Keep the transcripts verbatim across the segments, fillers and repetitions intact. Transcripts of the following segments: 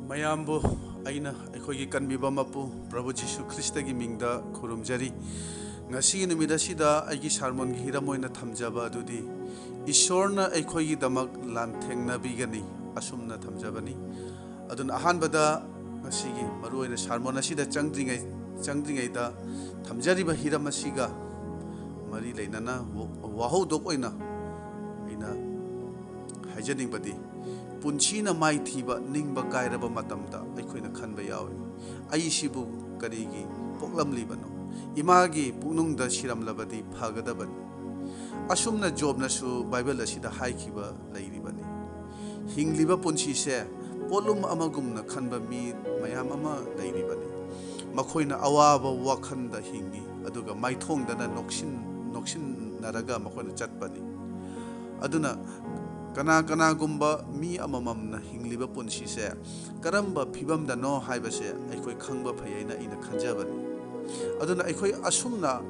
ꯃꯌꯥꯝꯕꯨ ꯑꯩꯅ ꯑꯩꯈꯣꯏꯒꯤ ꯀꯟꯕꯤꯕ ꯃꯄꯨ ꯄ꯭ꯔꯚꯨ ꯖꯤꯁꯨ ꯈ꯭ꯔꯤꯁꯇꯒꯤ ꯃꯤꯡꯗ ꯈꯨꯔꯨꯝꯖꯔꯤ꯫ ꯉꯁꯤꯒꯤ ꯅꯨꯃꯤꯠ ꯑꯁꯤꯗ ꯑꯩꯒꯤ ꯁꯥꯔꯃꯣꯟꯒꯤ ꯍꯤꯔꯝ ꯑꯣꯏꯅ ꯊꯝꯖꯕ ꯑꯗꯨꯗꯤ, "ꯏꯁꯣꯔꯅ ꯑꯩꯈꯣꯏꯒꯤꯗꯃꯛ ꯂꯥꯟꯊꯦꯡꯅꯕꯤꯒꯅꯤ" ꯑꯁꯨꯝꯅ ꯊꯝꯖꯕꯅꯤ꯫ ꯑꯗꯨꯅ ꯑꯍꯥꯟꯕꯗ ꯉꯁꯤꯒꯤ ꯃꯔꯨꯑꯣꯏꯅ ꯁꯥꯔꯃꯣꯟ ꯑꯁꯤꯗ ꯆꯪꯗ꯭ꯔꯤꯉꯩ-, ꯆꯪꯗ꯭ꯔꯤꯉꯩꯗ ꯊꯝꯖꯔꯤꯕ ꯍꯤꯔꯝ ꯑꯁꯤꯒ ꯃꯔꯤ ꯂꯩꯅꯅ ꯋꯥ-, ꯋꯥꯍꯧꯗꯣꯛ ꯑꯣꯏꯅ ꯑꯩꯅ ꯍꯥꯏꯖꯅꯤꯡꯕꯗꯤ, ꯄꯨꯟꯁꯤꯅ ꯃꯥꯏꯊꯤꯕ ꯅꯤꯡꯕ ꯀꯥꯏꯔꯕ ꯃꯇꯝꯗ ꯑꯩꯈꯣꯏꯅ ꯈꯟꯕ ꯌꯥꯎꯏ, "ꯑꯩꯁꯤꯕꯨ ꯀꯔꯤꯒꯤ ꯄꯣꯛꯂꯝꯂꯤꯕꯅꯣ? ꯏꯃꯥꯒꯤ ꯄꯨꯛꯅꯨꯡꯗ ꯁꯤꯔꯝꯂꯕꯗꯤ ꯐꯒꯗꯕꯅꯤ"꯫ ꯑꯁꯨꯝꯅ ꯖꯣꯕꯅꯁꯨ ꯕꯥꯏꯕꯜ ꯑꯁꯤꯗ ꯍꯥꯏꯈꯤꯕ ꯂꯩꯔꯤꯕꯅꯤ꯫ ꯍꯤꯡꯂꯤꯕ ꯄꯨꯟꯁꯤꯁꯦ ꯄꯣꯠꯂꯨꯝ ꯑꯃꯒꯨꯝꯅ ꯈꯟꯕ ꯃꯤ ꯃꯌꯥꯝ ꯑꯃ ꯂꯩꯔꯤꯕꯅꯤ꯫ ꯃꯈꯣꯏꯅ ꯑꯋꯥꯕ ꯋꯥꯈꯜꯗ ꯍꯤꯡꯏ, ꯑꯗꯨꯒ ꯃꯥꯏꯊꯣꯡꯗꯅ ꯅꯣꯛꯁꯤꯟ-, ꯅꯣꯛꯁꯤꯟꯅꯔꯒ ꯃꯈꯣꯏꯅ ꯆꯠꯄꯅꯤ꯫ ꯑꯗꯨꯅ ꯀꯅꯥ ꯀꯅꯥꯒꯨꯝꯕ ꯃꯤ ꯑꯃꯃꯝꯅ ꯍꯤꯡꯂꯤꯕ ꯄꯨꯟꯁꯤꯁꯦ ꯀꯔꯝꯕ ꯐꯤꯕꯝꯗꯅꯣ ꯍꯥꯏꯕꯁꯦ ꯑꯩꯈꯣꯏ ꯈꯪꯕ ꯐꯩ ꯍꯥꯏꯅ ꯑꯩꯅ ꯈꯟꯖꯕꯅꯤ꯫ ꯑꯗꯨꯅ ꯑꯩꯈꯣꯏ ꯑꯁꯨꯝꯅ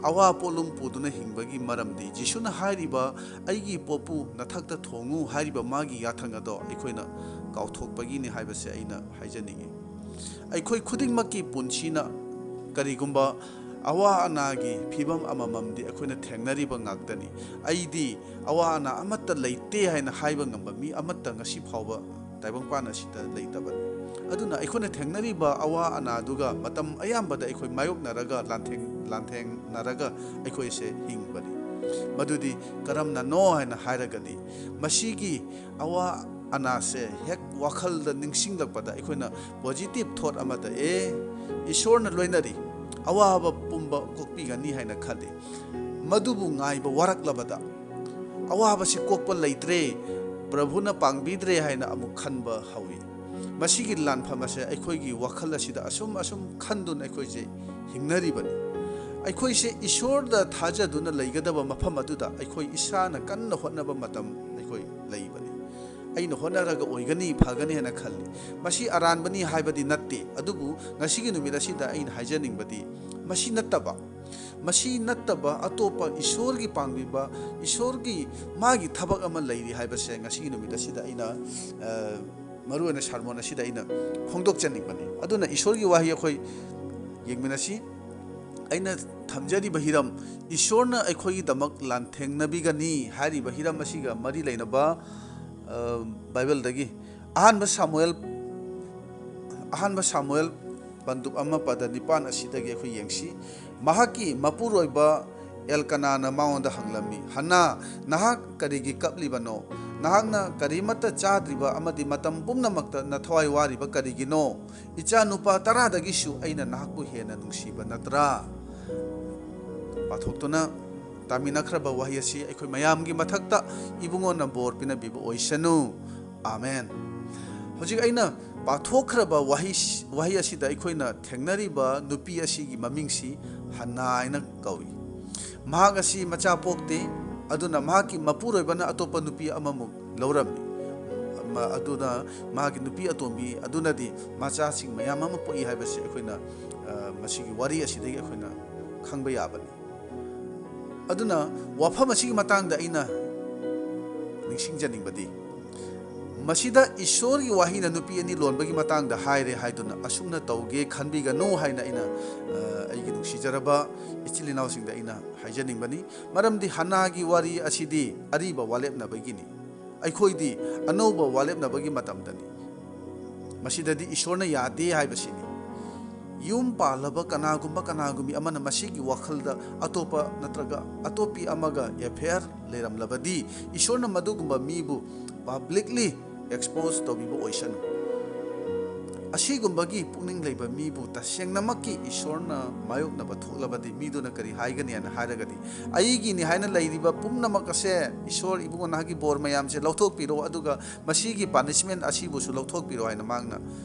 ꯑꯋꯥ ꯄꯣꯠꯂꯨꯝ ꯄꯨꯗꯨꯅ ꯍꯤꯡꯕꯒꯤ ꯃꯔꯝꯗꯤ, ꯖꯤꯁꯨꯅ ꯍꯥꯏꯔꯤꯕ, "ꯑꯩꯒꯤ ꯄꯣꯠꯄꯨ ꯅꯊꯛꯇ ꯊꯣꯡꯉꯨ" ꯍꯥꯏꯔꯤꯕ ꯃꯥꯒꯤ ꯌꯥꯊꯪ ꯑꯗꯣ ꯑꯩꯈꯣꯏꯅ ꯀꯥꯎꯊꯣꯛꯄꯒꯤꯅꯤ ꯍꯥꯏꯕꯁꯦ ꯑꯩꯅ ꯍꯥꯏꯖꯅꯤꯡꯉꯤ꯫ ꯑꯩꯈꯣꯏ ꯈꯨꯗꯤꯡꯃꯛꯀꯤ ꯄꯨꯟꯁꯤꯅ ꯀꯔꯤꯒꯨꯝꯕ ꯑꯋꯥ ꯑꯅꯥꯒꯤ ꯐꯤꯕꯝ ꯑꯃꯃꯝꯗꯤ ꯑꯩꯈꯣꯏꯅ ꯊꯦꯡꯅꯔꯤꯕ ꯉꯥꯛꯇꯅꯤ꯫ ꯑꯩꯗꯤ ꯑꯋꯥ ꯑꯅꯥ ꯑꯃꯠꯇ ꯂꯩꯇꯦ ꯍꯥꯏꯅ ꯍꯥꯏꯕ ꯉꯝꯕ ꯃꯤ ꯑꯃꯠꯇ ꯉꯁꯤ ꯐꯥꯎꯕ ꯇꯥꯏꯕꯪꯄꯥꯟ ꯑꯁꯤꯗ ꯂꯩꯇꯕꯅꯤ꯫ ꯑꯗꯨꯅ ꯑꯩꯈꯣꯏꯅ ꯊꯦꯡꯅꯔꯤꯕ ꯑꯋꯥ ꯑꯅꯥꯗꯨꯒ ꯃꯇꯝ ꯑꯌꯥꯝꯕꯗ ꯑꯩꯈꯣꯏ ꯃꯥꯌꯣꯛꯅꯔꯒ ꯂꯥꯟꯊꯦꯡ-, ꯂꯥꯟꯊꯦꯡꯅꯔꯒ ꯑꯩꯈꯣꯏꯁꯦ ꯍꯤꯡꯕꯅꯤ꯫ ꯃꯗꯨꯗꯤ ꯀꯔꯝꯅꯅꯣ ꯍꯥꯏꯅ ꯍꯥꯏꯔꯒꯗꯤ, ꯃꯁꯤꯒꯤ ꯑꯋꯥ ꯑꯅꯥꯁꯦ ꯍꯦꯛ ꯋꯥꯈꯜꯗ ꯅꯤꯡꯁꯤꯡꯂꯛꯄꯗ ꯑꯩꯈꯣꯏꯅ positive thought ꯑꯃꯗ, "ꯑꯦ, ꯏꯁꯣꯔꯅ ꯂꯣꯏꯅꯔꯤ, ꯑꯋꯥꯕ ꯄꯨꯝꯕ ꯀꯣꯛꯄꯤꯒꯅꯤ" ꯍꯥꯏꯅ ꯈꯜꯂꯤ꯫ ꯃꯗꯨꯕꯨ ꯉꯥꯏꯕ ꯋꯥꯔꯛꯂꯕꯗ, "ꯑꯋꯥꯕꯁꯤ ꯀꯣꯛꯄ ꯂꯩꯇ꯭ꯔꯦ, ꯄ꯭ꯔꯚꯨꯅ ꯄꯥꯡꯕꯤꯗ꯭ꯔꯦ" ꯍꯥꯏꯅ ꯑꯃꯨꯛ ꯈꯟꯕ ꯍꯧꯏ꯫ ꯃꯁꯤꯒꯤ ꯂꯥꯟꯐꯝ ꯑꯁꯦ ꯑꯩꯈꯣꯏꯒꯤ ꯋꯥꯈꯜ ꯑꯁꯤꯗ ꯑꯁꯨꯝ ꯑꯁꯨꯝ ꯈꯟꯗꯨꯅ ꯑꯩꯈꯣꯏꯁꯦ ꯍꯤꯡꯅꯔꯤꯕꯅꯤ꯫ ꯑꯩꯈꯣꯏꯁꯦ ꯏꯁꯣꯔꯗ ꯊꯥꯖꯗꯨꯅ ꯂꯩꯒꯗꯕ ꯃꯐꯝ ꯑꯗꯨꯗ ꯑꯩꯈꯣꯏ ꯏꯁꯥꯅ ꯀꯟꯅ ꯍꯣꯠꯅꯕ ꯃꯇꯝ ꯑꯩꯈꯣꯏ ꯂꯩꯕꯅꯤ꯫ ꯑꯩꯅ ꯍꯣꯠꯅꯔꯒ ꯑꯣꯏꯒꯅꯤ, ꯐꯒꯅꯤ ꯍꯥꯏꯅ ꯈꯜꯂꯤ꯫ ꯃꯁꯤ ꯑꯔꯥꯟꯕꯅꯤ ꯍꯥꯏꯕꯗꯤ ꯅꯠꯇꯦ, ꯑꯗꯨꯕꯨ ꯉꯁꯤꯒꯤ ꯅꯨꯃꯤꯠ ꯑꯁꯤꯗ ꯑꯩꯅ ꯍꯥꯏꯖꯅꯤꯡꯕꯗꯤ, ꯃꯁꯤ ꯅꯠꯇꯕ, ꯃꯁꯤ ꯅꯠꯇꯕ ꯑꯇꯣꯞꯄ ꯏꯁꯣꯔꯒꯤ ꯄꯥꯡꯕꯤꯕ, ꯏꯁꯣꯔꯒꯤ ꯃꯥꯒꯤ ꯊꯕꯛ ꯑꯃ ꯂꯩꯔꯤ ꯍꯥꯏꯕꯁꯦ ꯉꯁꯤꯒꯤ ꯅꯨꯃꯤꯠ ꯑꯁꯤꯗ ꯑꯩꯅ, ꯑ, ꯃꯔꯨꯑꯣꯏꯅ ꯁꯥꯔꯃꯣꯟ ꯑꯁꯤꯗ ꯑꯩꯅ ꯐꯣꯡꯗꯣꯛꯆꯅꯤꯡꯕꯅꯤ꯫ ꯑꯗꯨꯅ ꯏꯁꯣꯔꯒꯤ ꯋꯥꯍꯩ ꯑꯩꯈꯣꯏ ꯌꯦꯡꯃꯤꯟꯅꯁꯤ꯫ ꯑꯩꯅ ꯊꯝꯖꯔꯤꯕ ꯍꯤꯔꯝ, ꯏꯁꯣꯔꯅ ꯑꯩꯈꯣꯏꯒꯤꯗꯃꯛ ꯂꯥꯟꯊꯦꯡꯅꯕꯤꯒꯅꯤ ꯍꯥꯏꯔꯤꯕ ꯍꯤꯔꯝ ꯑꯁꯤꯒ ꯃꯔꯤ ꯂꯩꯅꯕ, ꯑ, ꯕꯥꯏꯕꯜꯗꯒꯤ ꯑꯍꯥꯟꯕ ꯁꯥꯃꯨꯑꯦꯜ, ꯑꯍꯥꯟꯕ ꯁꯥꯃꯨꯑꯦꯜ ꯄꯟꯗꯨꯞ ꯑꯃ ꯄꯗ ꯅꯤꯄꯥꯟ ꯑꯁꯤꯗꯒꯤ ꯑꯩꯈꯣꯏ ꯌꯦꯡꯁꯤ꯫ ꯃꯍꯥꯛꯀꯤ ꯃꯄꯨꯔꯣꯏꯕ ꯑꯦꯜꯀꯅꯥꯅ ꯃꯉꯣꯟꯗ ꯍꯪꯂꯝꯃꯤ, "ꯍꯟꯅꯥ, ꯅꯍꯥꯛ ꯀꯔꯤꯒꯤ ꯀꯞꯂꯤꯕꯅꯣ? ꯅꯍꯥꯛꯅ ꯀꯔꯤꯃꯠꯇ ꯆꯥꯗ꯭ꯔꯤꯕ ꯑꯃꯗꯤ ꯃꯇꯝ ꯄꯨꯝꯅꯃꯛꯇ ꯅꯊꯋꯥꯏ ꯋꯥꯔꯤꯕ ꯀꯔꯤꯒꯤꯅꯣ? ꯏꯆꯥ ꯅꯨꯄꯥ ꯇꯔꯥꯗꯒꯤꯁꯨ ꯑꯩꯅ ꯅꯍꯥꯛꯄꯨ ꯍꯦꯟꯅ ꯅꯨꯡꯁꯤꯕ ꯅꯠꯇ꯭ꯔꯥ?" ꯄꯥꯊꯣꯛꯇꯨꯅ ꯇꯥꯃꯤꯟꯅꯈ꯭ꯔꯕ ꯋꯥꯍꯩ ꯑꯁꯤ ꯑꯩꯈꯣꯏ ꯃꯌꯥꯝꯒꯤ ꯃꯊꯛꯇ ꯏꯕꯨꯡꯉꯣꯅ ꯕꯣꯔ ꯄꯤꯅꯕꯤꯕ ꯑꯣꯏꯁꯅꯨ꯫ ꯑꯥꯃꯦꯟ꯫ ꯍꯧꯖꯤꯛ ꯑꯩꯅ ꯄꯥꯊꯣꯛꯈ꯭ꯔꯕ ꯋꯥꯍꯩ, ꯋꯥꯍꯩ ꯑꯁꯤꯗ ꯑꯩꯈꯣꯏꯅ ꯊꯦꯡꯅꯔꯤꯕ ꯅꯨꯄꯤ ꯑꯁꯤꯒꯤ ꯃꯃꯤꯡꯁꯤ ꯍꯟꯅꯥ ꯍꯥꯏꯅ ꯀꯧꯏ꯫ ꯃꯍꯥꯛ ꯑꯁꯤ ꯃꯆꯥ ꯄꯣꯛꯇꯦ, ꯑꯗꯨꯅ ꯃꯍꯥꯛꯀꯤ ꯃꯄꯨꯔꯣꯏꯕꯅ ꯑꯇꯣꯞꯄ ꯅꯨꯄꯤ ꯑꯃꯃꯨꯛ ꯂꯧꯔꯝꯃꯤ꯫ ꯃ-, ꯑꯗꯨꯅ ꯃꯍꯥꯛꯀꯤ ꯅꯨꯄꯤ ꯑꯇꯣꯝꯕꯤ ꯑꯗꯨꯅꯗꯤ ꯃꯆꯥꯁꯤꯡ ꯃꯌꯥꯝ ꯑꯃ ꯄꯣꯛꯏ ꯍꯥꯏꯕꯁꯤ ꯑꯩꯈꯣꯏꯅ, ꯑ, ꯃꯁꯤꯒꯤ ꯋꯥꯔꯤ ꯑꯁꯤꯗꯒꯤ ꯑꯩꯈꯣꯏꯅ ꯈꯪꯕ ꯌꯥꯕꯅꯤ꯫ ꯑꯗꯨꯅ ꯋꯥꯐꯝ ꯑꯁꯤꯒꯤ ꯃꯇꯥꯡꯗ ꯑꯩꯅ ꯅꯤꯡꯁꯤꯡꯖꯅꯤꯡꯕꯗꯤ, ꯃꯁꯤꯗ ꯏꯁꯣꯔꯒꯤ ꯋꯥꯍꯩꯅ ꯅꯨꯄꯤ ꯑꯅꯤ ꯂꯣꯟꯕꯒꯤ ꯃꯇꯥꯡꯗ ꯍꯥꯏꯔꯦ ꯍꯥꯏꯗꯨꯅ ꯑꯁꯨꯝꯅ ꯇꯧꯒꯦ ꯈꯟꯕꯤꯒꯅꯨ ꯍꯥꯏꯅ ꯑꯩꯅ, ꯑ, ꯑꯩꯒꯤ ꯅꯨꯡꯁꯤꯖꯔꯕ ꯏꯆꯤꯜ ꯏꯅꯥꯎꯁꯤꯡꯗ ꯑꯩꯅ ꯍꯥꯏꯖꯅꯤꯡꯕꯅꯤ꯫ ꯃꯔꯝꯗꯤ ꯍꯟꯅꯥꯒꯤ ꯋꯥꯔꯤ ꯑꯁꯤꯗꯤ ꯑꯔꯤꯕ ꯋꯥꯂꯦꯞꯅꯕꯒꯤꯅꯤ꯫ ꯑꯩꯈꯣꯏꯗꯤ ꯑꯅꯧꯕ ꯋꯥꯂꯦꯞꯅꯕꯒꯤ ꯃꯇꯝꯗꯅꯤ꯫ ꯃꯁꯤꯗꯗꯤ ꯏꯁꯣꯔꯅ ꯌꯥꯗꯦ ꯍꯥꯏꯕꯁꯤꯅꯤ꯫ ꯌꯨꯝ ꯄꯥꯜꯂꯕ ꯀꯅꯥꯒꯨꯝꯕ ꯀꯅꯥꯒꯨꯝꯕꯤ ꯑꯃꯅ ꯃꯁꯤꯒꯤ ꯋꯥꯈꯜꯗ ꯑꯇꯣꯞꯄ ꯅꯠꯇ꯭ꯔꯒ ꯑꯇꯣꯞꯄꯤ ꯑꯃꯒ ꯑꯦꯐꯦꯌꯔ ꯂꯩꯔꯝꯂꯕꯗꯤ, ꯏꯁꯣꯔꯅ ꯃꯗꯨꯒꯨꯝꯕ ꯃꯤꯕꯨ ꯄꯕ꯭ꯂꯤꯛꯂꯤ ꯑꯦꯛꯁꯄꯣꯖ ꯇꯧꯕꯤꯕ ꯑꯣꯏꯁꯅꯨ꯫ ꯑꯁꯤꯒꯨꯝꯕꯒꯤ ꯄꯨꯛꯅꯤꯡ ꯂꯩꯕ ꯃꯤꯕꯨ ꯇꯁꯦꯡꯅꯃꯛꯀꯤ ꯏꯁꯣꯔꯅ ꯃꯥꯌꯣꯛꯅꯕ ꯊꯣꯛꯂꯕꯗꯤ, ꯃꯤꯗꯨꯅ ꯀꯔꯤ ꯍꯥꯏꯒꯅꯤ ꯍꯥꯏꯅ ꯍꯥꯏꯔꯒꯗꯤ, "ꯑꯩꯒꯤꯅꯤ ꯍꯥꯏꯅ ꯂꯩꯔꯤꯕ ꯄꯨꯝꯅꯃꯛ ꯑꯁꯦ ꯏꯁꯣꯔ ꯏꯕꯨꯡꯉꯣ ꯅꯍꯥꯛꯀꯤ ꯕꯣꯔ ꯃꯌꯥꯝꯁꯦ ꯂꯧꯊꯣꯛꯄꯤꯔꯣ, ꯑꯗꯨꯒ ꯃꯁꯤꯒꯤ ꯄꯥꯅꯤꯁꯃꯦꯟ ꯑꯁꯤꯕꯨꯁꯨ ꯂꯧꯊꯣꯛꯄꯤꯔꯣ" ꯍꯥꯏꯅ ꯃꯍꯥꯛꯅ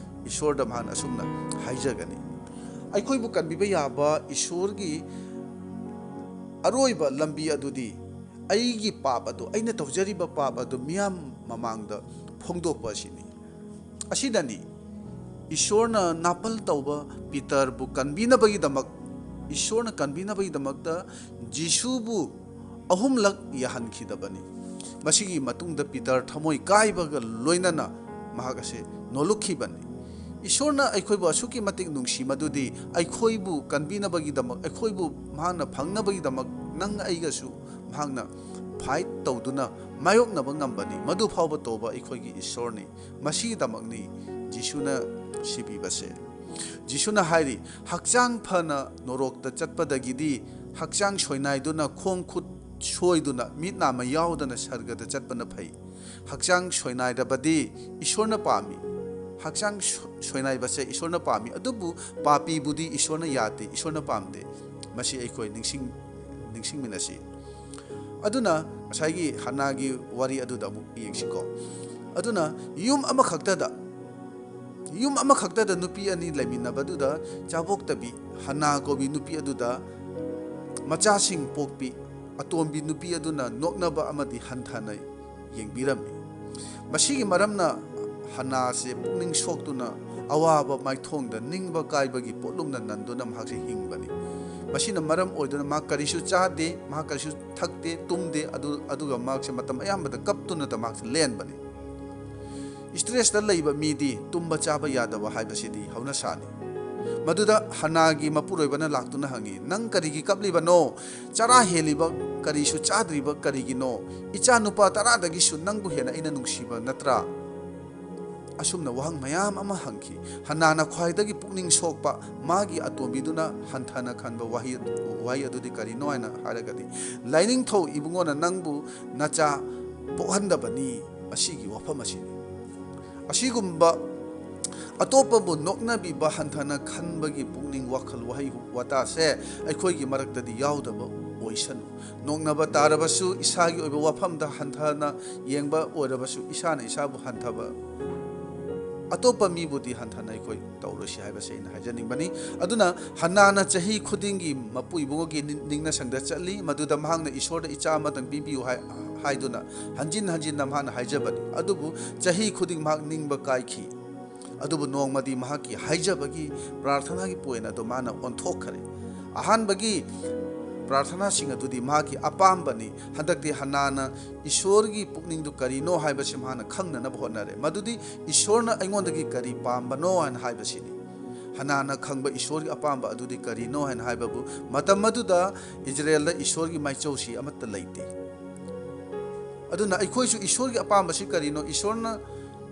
ꯏꯁꯣꯔꯗ ꯃꯍꯥꯛꯅ ꯑꯁꯨꯝꯅ ꯍꯥꯏꯖꯒꯅꯤ꯫ ꯑꯩꯈꯣꯏꯕꯨ ꯀꯟꯕꯤꯕ ꯌꯥꯕ ꯏꯁꯣꯔꯒꯤ ꯑꯔꯣꯏꯕ ꯂꯝꯕꯤ ꯑꯗꯨꯗꯤ ꯑꯩꯒꯤ ꯄꯥꯞ ꯑꯗꯨ, ꯑꯩꯅ ꯇꯧꯖꯔꯤꯕ ꯄꯥꯞ ꯑꯗꯨ ꯃꯤꯌꯥꯝ ꯃꯃꯥꯡꯗ ꯐꯣꯡꯗꯣꯛꯄ ꯑꯁꯤꯅꯤ꯫ ꯑꯁꯤꯗꯅꯤ ꯏꯁꯣꯔꯅ ꯅꯥꯄꯜ ꯇꯧꯕ ꯄꯤꯇꯔꯕꯨ ꯀꯟꯕꯤꯅꯕꯒꯤꯗꯃꯛ, ꯏꯁꯣꯔꯅ ꯀꯟꯕꯤꯅꯕꯒꯤꯗꯃꯛꯇ ꯖꯤꯁꯨꯕꯨ ꯑꯍꯨꯝꯂꯛ ꯌꯥꯍꯟꯈꯤꯗꯕꯅꯤ꯫ ꯃꯁꯤꯒꯤ ꯃꯇꯨꯡꯗ ꯄꯤꯇꯔ ꯊꯃꯣꯏ ꯀꯥꯏꯕꯒ ꯂꯣꯏꯅꯅ ꯃꯍꯥꯛ ꯑꯁꯤ ꯅꯣꯂꯨꯛꯈꯤꯕꯅꯤ꯫ ꯏꯁꯣꯔꯅ ꯑꯩꯈꯣꯏꯕꯨ ꯑꯁꯨꯛꯀꯤ ꯃꯇꯤꯛ ꯅꯨꯡꯁꯤ ꯃꯗꯨꯗꯤ ꯑꯩꯈꯣꯏꯕꯨ ꯀꯟꯕꯤꯅꯕꯒꯤꯗꯃꯛ, ꯑꯩꯈꯣꯏꯕꯨ ꯃꯍꯥꯛꯅ ꯐꯪꯅꯕꯒꯤꯗꯃꯛ ꯅꯪ ꯑꯩꯒꯁꯨ ꯃꯍꯥꯛꯅ ꯐꯥꯏꯠ ꯇꯧꯗꯨꯅ ꯃꯥꯌꯣꯛꯅꯕ ꯉꯝꯕꯅꯤ꯫ ꯃꯗꯨ ꯐꯥꯎꯕ ꯇꯧꯕ ꯑꯩꯈꯣꯏꯒꯤ ꯏꯁꯣꯔꯅꯤ꯫ ꯃꯁꯤꯒꯤꯗꯃꯛꯅꯤ ꯖꯤꯁꯨꯅ ꯁꯤꯕꯤꯕꯁꯦ꯫ ꯖꯤꯁꯨꯅ ꯍꯥꯏꯔꯤ, "ꯍꯛꯆꯥꯡ ꯐꯅ ꯅꯣꯔꯣꯛꯇ ꯆꯠꯄꯗꯒꯤꯗꯤ ꯍꯛꯆꯥꯡ ꯁꯣꯏꯅꯥꯏꯗꯨꯅ, ꯈꯣꯡ ꯈꯨꯠ ꯁꯣꯏꯗꯨꯅ, ꯃꯤꯠ ꯅꯥꯝꯃ ꯌꯥꯎꯗꯅ ꯁꯔꯒꯗ ꯆꯠꯄꯅ ꯐꯩ꯫ ꯍꯛꯆꯥꯡ ꯁꯣꯏꯅꯥꯏꯔꯕꯗꯤ ꯏꯁꯣꯔꯅ ꯄꯥꯝꯃꯤ꯫ ꯍꯛꯆꯥꯡ ꯁꯣ-, ꯁꯣꯏꯅꯥꯏꯕꯁꯦ ꯏꯁꯣꯔꯅ ꯄꯥꯝꯃꯤ, ꯑꯗꯨꯕꯨ ꯄꯥꯄꯤꯕꯨꯗꯤ ꯏꯁꯣꯔꯅ ꯌꯥꯗꯦ, ꯏꯁꯣꯔꯅ ꯄꯥꯝꯗꯦ"꯫ ꯃꯁꯤ ꯑꯩꯈꯣꯏ ꯅꯤꯡꯁꯤꯡ-, ꯅꯤꯡꯁꯤꯡꯃꯤꯟꯅꯁꯤ꯫ ꯑꯗꯨꯅ ꯉꯁꯥꯏꯒꯤ ꯍꯟꯅꯥꯒꯤ ꯋꯥꯔꯤ ꯑꯗꯨꯗ ꯑꯃꯨꯛ ꯌꯦꯡꯁꯤꯀꯣ꯫ ꯑꯗꯨꯅ ꯌꯨꯝ ꯑꯃꯈꯛꯇꯗ, ꯌꯨꯝ ꯑꯃꯈꯛꯇꯗ ꯅꯨꯄꯤ ꯑꯅꯤ ꯂꯩꯃꯤꯟꯅꯕꯗꯨꯗ ꯆꯥꯕꯣꯛꯇꯕꯤ ꯍꯟꯅꯥ ꯀꯧꯕꯤ ꯅꯨꯄꯤ ꯑꯗꯨꯗ ꯃꯆꯥꯁꯤꯡ ꯄꯣꯛꯄꯤ ꯑꯇꯣꯝꯕꯤ ꯅꯨꯄꯤ ꯑꯗꯨꯅ ꯅꯣꯛꯅꯕ ꯑꯃꯗꯤ ꯍꯟꯊꯅ ꯌꯦꯡꯕꯤꯔꯝꯃꯤ꯫ ꯃꯁꯤꯒꯤ ꯃꯔꯝꯅ ꯍꯟꯅꯥꯁꯦ ꯄꯨꯛꯅꯤꯡ ꯁꯣꯛꯇꯨꯅ ꯑꯋꯥꯕ ꯃꯥꯏꯊꯣꯡꯗ ꯅꯤꯡꯕ ꯀꯥꯏꯕꯒꯤ ꯄꯣꯠꯂꯨꯝꯅ ꯅꯟꯗꯨꯅ ꯃꯍꯥꯛꯁꯦ ꯍꯤꯡꯕꯅꯤ꯫ ꯃꯁꯤꯅ ꯃꯔꯝ ꯑꯣꯏꯗꯨꯅ ꯃꯍꯥꯛ ꯀꯔꯤꯁꯨ ꯆꯥꯗꯦ, ꯃꯍꯥꯛ ꯀꯔꯤꯁꯨ ꯊꯛꯇꯦ, ꯇꯨꯝꯗꯦ, ꯑꯗꯨ, ꯑꯗꯨꯒ ꯃꯍꯥꯛꯁꯦ ꯃꯇꯝ ꯑꯌꯥꯝꯕꯗ ꯀꯞꯇꯨꯅꯇ ꯃꯍꯥꯛꯁꯦ ꯂꯦꯟꯕꯅꯤ꯫ ꯏꯁꯇ꯭ꯔꯦꯁꯇ ꯂꯩꯕ ꯃꯤꯗꯤ ꯇꯨꯝꯕ ꯆꯥꯕ ꯌꯥꯗꯕ ꯍꯥꯏꯕꯁꯤꯗꯤ ꯍꯧꯅꯁꯥꯅꯤ꯫ ꯃꯗꯨꯗ ꯍꯟꯅꯥꯒꯤ ꯃꯄꯨꯔꯣꯏꯕꯅ ꯂꯥꯛꯇꯨꯅ ꯍꯪꯉꯤ, "ꯅꯪ ꯀꯔꯤꯒꯤ ꯀꯞꯂꯤꯕꯅꯣ? ꯆꯔꯥ ꯍꯦꯜꯂꯤꯕ ꯀꯔꯤꯁꯨ ꯆꯥꯗ꯭ꯔꯤꯕ ꯀꯔꯤꯒꯤꯅꯣ? ꯏꯆꯥ ꯅꯨꯄꯥ ꯇꯔꯥꯗꯒꯤꯁꯨ ꯅꯪꯕꯨ ꯍꯦꯟꯅ ꯑꯩꯅ ꯅꯨꯡꯁꯤꯕ ꯅꯠꯇ꯭ꯔꯥ?" ꯑꯁꯨꯝꯅ ꯋꯥꯍꯪ ꯃꯌꯥꯝ ꯑꯃ ꯍꯪꯈꯤ꯫ ꯍꯟꯅꯥꯅ ꯈ꯭ꯋꯥꯏꯗꯒꯤ ꯄꯨꯛꯅꯤꯡ ꯁꯣꯛꯄ ꯃꯥꯒꯤ ꯑꯇꯣꯝꯕꯤꯗꯨꯅ ꯍꯟꯊꯅ ꯈꯟꯕ ꯋꯥꯍꯩ, ꯋꯥꯍꯩ ꯑꯗꯨꯗꯤ ꯀꯔꯤꯅꯣ ꯍꯥꯏꯅ ꯍꯥꯏꯔꯒꯗꯤ, "ꯂꯥꯏꯅꯤꯡꯊꯧ ꯏꯕꯨꯡꯉꯣꯅ ꯅꯪꯕꯨ ꯅꯆꯥ ꯄꯣꯛꯍꯟꯗꯕꯅꯤ" ꯑꯁꯤꯒꯤ ꯋꯥꯐꯝ ꯑꯁꯤꯅꯤ꯫ ꯑꯁꯤꯒꯨꯝꯕ ꯑꯇꯣꯞꯄꯕꯨ ꯅꯣꯛꯅꯕꯤꯕ, ꯍꯟꯊꯅ ꯈꯟꯕꯒꯤ ꯄꯨꯛꯅꯤꯡ ꯋꯥꯈꯜ ꯋꯥꯍꯩ ꯋꯥꯇꯥꯁꯦ ꯑꯩꯈꯣꯏꯒꯤ ꯃꯔꯛꯇꯗꯤ ꯌꯥꯎꯗꯕ ꯑꯣꯏꯁꯅꯨ꯫ ꯅꯣꯛꯅꯕ ꯇꯥꯔꯕꯁꯨ, ꯏꯁꯥꯒꯤ ꯑꯣꯏꯕ ꯋꯥꯐꯝꯗ ꯍꯟꯊꯅ ꯌꯦꯡꯕ ꯑꯣꯏꯔꯕꯁꯨ, ꯏꯁꯥꯅ ꯏꯁꯥꯕꯨ ꯍꯟꯊꯕ, ꯑꯇꯣꯞꯄ ꯃꯤꯕꯨꯗꯤ ꯍꯟꯊꯅ ꯑꯩꯈꯣꯏ ꯇꯧꯔꯣꯏꯁꯤ ꯍꯥꯏꯕꯁꯦ ꯑꯩꯅ ꯍꯥꯏꯖꯅꯤꯡꯕꯅꯤ꯫ ꯑꯗꯨꯅ ꯍꯟꯅꯥꯅ ꯆꯍꯤ ꯈꯨꯗꯤꯡꯒꯤ ꯃꯄꯨ ꯏꯕꯨꯡꯉꯣꯒꯤ ꯅꯤ-, ꯅꯤꯡꯅ ꯁꯪꯗ ꯆꯠꯂꯤ꯫ ꯃꯗꯨꯗ ꯃꯍꯥꯛꯅ ꯏꯁꯣꯔꯗ ꯏꯆꯥ ꯑꯃꯇꯪ ꯄꯤꯕꯤꯌꯨ ꯍꯥꯏ-, ꯍꯥꯏꯗꯨꯅ ꯍꯟꯖꯤꯟ ꯍꯟꯖꯤꯟꯅ ꯃꯍꯥꯛꯅ ꯍꯥꯏꯖꯕꯅꯤ꯫ ꯑꯗꯨꯕꯨ ꯆꯍꯤ ꯈꯨꯗꯤꯡ ꯃꯍꯥꯛ ꯅꯤꯡꯕ ꯀꯥꯏꯈꯤ꯫ ꯑꯗꯨꯕꯨ ꯅꯣꯡꯃꯗꯤ ꯃꯍꯥꯛꯀꯤ ꯍꯥꯏꯖꯕꯒꯤ ꯄ꯭ꯔꯥꯔꯊꯅꯥꯒꯤ ꯄꯣꯏꯟ ꯑꯗꯨ ꯃꯥꯅ ꯑꯣꯟꯊꯣꯛꯈꯔꯦ꯫ ꯑꯍꯥꯟꯕꯒꯤ ꯄ꯭ꯔꯥꯔꯊꯅꯥꯁꯤꯡ ꯑꯗꯨꯗꯤ ꯃꯍꯥꯛꯀꯤ ꯑꯄꯥꯝꯕꯅꯤ꯫ ꯍꯟꯗꯛꯇꯤ ꯍꯟꯅꯥꯅ ꯏꯁꯣꯔꯒꯤ ꯄꯨꯛꯅꯤꯡꯗꯨ ꯀꯔꯤꯅꯣ ꯍꯥꯏꯕꯁꯤ ꯃꯍꯥꯛꯅ ꯈꯪꯅꯅꯕ ꯍꯣꯠꯅꯔꯦ꯫ ꯃꯗꯨꯗꯤ ꯏꯁꯣꯔꯅ ꯑꯩꯉꯣꯟꯗꯒꯤ ꯀꯔꯤ ꯄꯥꯝꯕꯅꯣ ꯍꯥꯏꯅ ꯍꯥꯏꯕꯁꯤꯅꯤ꯫ ꯍꯟꯅꯥꯅ ꯈꯪꯕ ꯏꯁꯣꯔꯒꯤ ꯑꯄꯥꯝꯕ ꯑꯗꯨꯗꯤ ꯀꯔꯤꯅꯣ ꯍꯥꯏꯅ ꯍꯥꯏꯕꯕꯨ, ꯃꯇꯝ ꯑꯗꯨꯗ ꯏꯖꯔꯦꯜꯗ ꯏꯁꯣꯔꯒꯤ ꯃꯥꯏꯆꯧꯁꯤ ꯑꯃꯠꯇ ꯂꯩꯇꯦ꯫ ꯑꯗꯨꯅ ꯑꯩꯈꯣꯏꯁꯨ ꯏꯁꯣꯔꯒꯤ ꯑꯄꯥꯝꯕꯁꯤ ꯀꯔꯤꯅꯣ, ꯏꯁꯣꯔꯅ,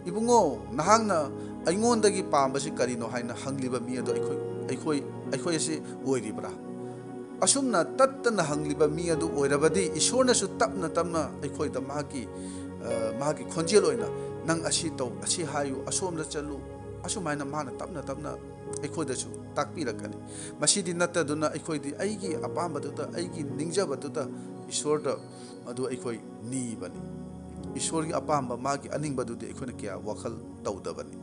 "ꯏꯕꯨꯡꯉꯣ, ꯅꯍꯥꯛꯅ ꯑꯩꯉꯣꯟꯗꯒꯤ ꯄꯥꯝꯕꯁꯤ ꯀꯔꯤꯅꯣ?" ꯍꯥꯏꯅ ꯍꯪꯂꯤꯕ ꯃꯤ ꯑꯗꯨ ꯑꯩꯈꯣꯏ, ꯑꯩꯈꯣꯏ, ꯑꯩꯈꯣꯏ ꯑꯁꯤ ꯑꯣꯏꯔꯤꯕ꯭ꯔꯥ? ꯑꯁꯨꯝꯅ ꯇꯠꯇꯅ ꯍꯪꯂꯤꯕ ꯃꯤ ꯑꯗꯨ ꯑꯣꯏꯔꯕꯗꯤ, ꯏꯁꯣꯔꯅꯁꯨ ꯇꯞꯅ ꯇꯞꯅ ꯑꯩꯈꯣꯏꯗ ꯃꯍꯥꯛꯀꯤ, ꯑ, ꯃꯍꯥꯛꯀꯤ ꯈꯣꯟꯖꯦꯜ ꯑꯣꯏꯅ, "ꯅꯪ ꯑꯁꯤ ꯇꯧ, ꯑꯁꯤ ꯍꯥꯏꯌꯨ, ꯑꯁꯣꯝꯗ ꯆꯠꯂꯨ," ꯑꯁꯨꯃꯥꯏꯅ ꯃꯥꯅ ꯇꯞꯅ ꯇꯞꯅ ꯑꯩꯈꯣꯏꯗꯁꯨ ꯇꯥꯛꯄꯤꯔꯛꯀꯅꯤ꯫ ꯃꯁꯤꯗꯤ ꯅꯠꯇꯗꯨꯅ ꯑꯩꯈꯣꯏꯗꯤ ꯑꯩꯒꯤ ꯑꯄꯥꯝꯕꯗꯨꯗ, ꯑꯩꯒꯤ ꯅꯤꯡꯖꯕꯗꯨꯗ ꯏꯁꯣꯔꯗ ꯑꯗꯨ ꯑꯩꯈꯣꯏ ꯅꯤꯕꯅꯤ꯫ ꯏꯁꯣꯔꯒꯤ ꯑꯄꯥꯝꯕ, ꯃꯥꯒꯤ ꯑꯅꯤꯡꯕꯗꯨꯗꯤ ꯑꯩꯈꯣꯏꯅ ꯀꯌꯥ ꯋꯥꯈꯜ ꯇꯧꯗꯕꯅꯤ꯫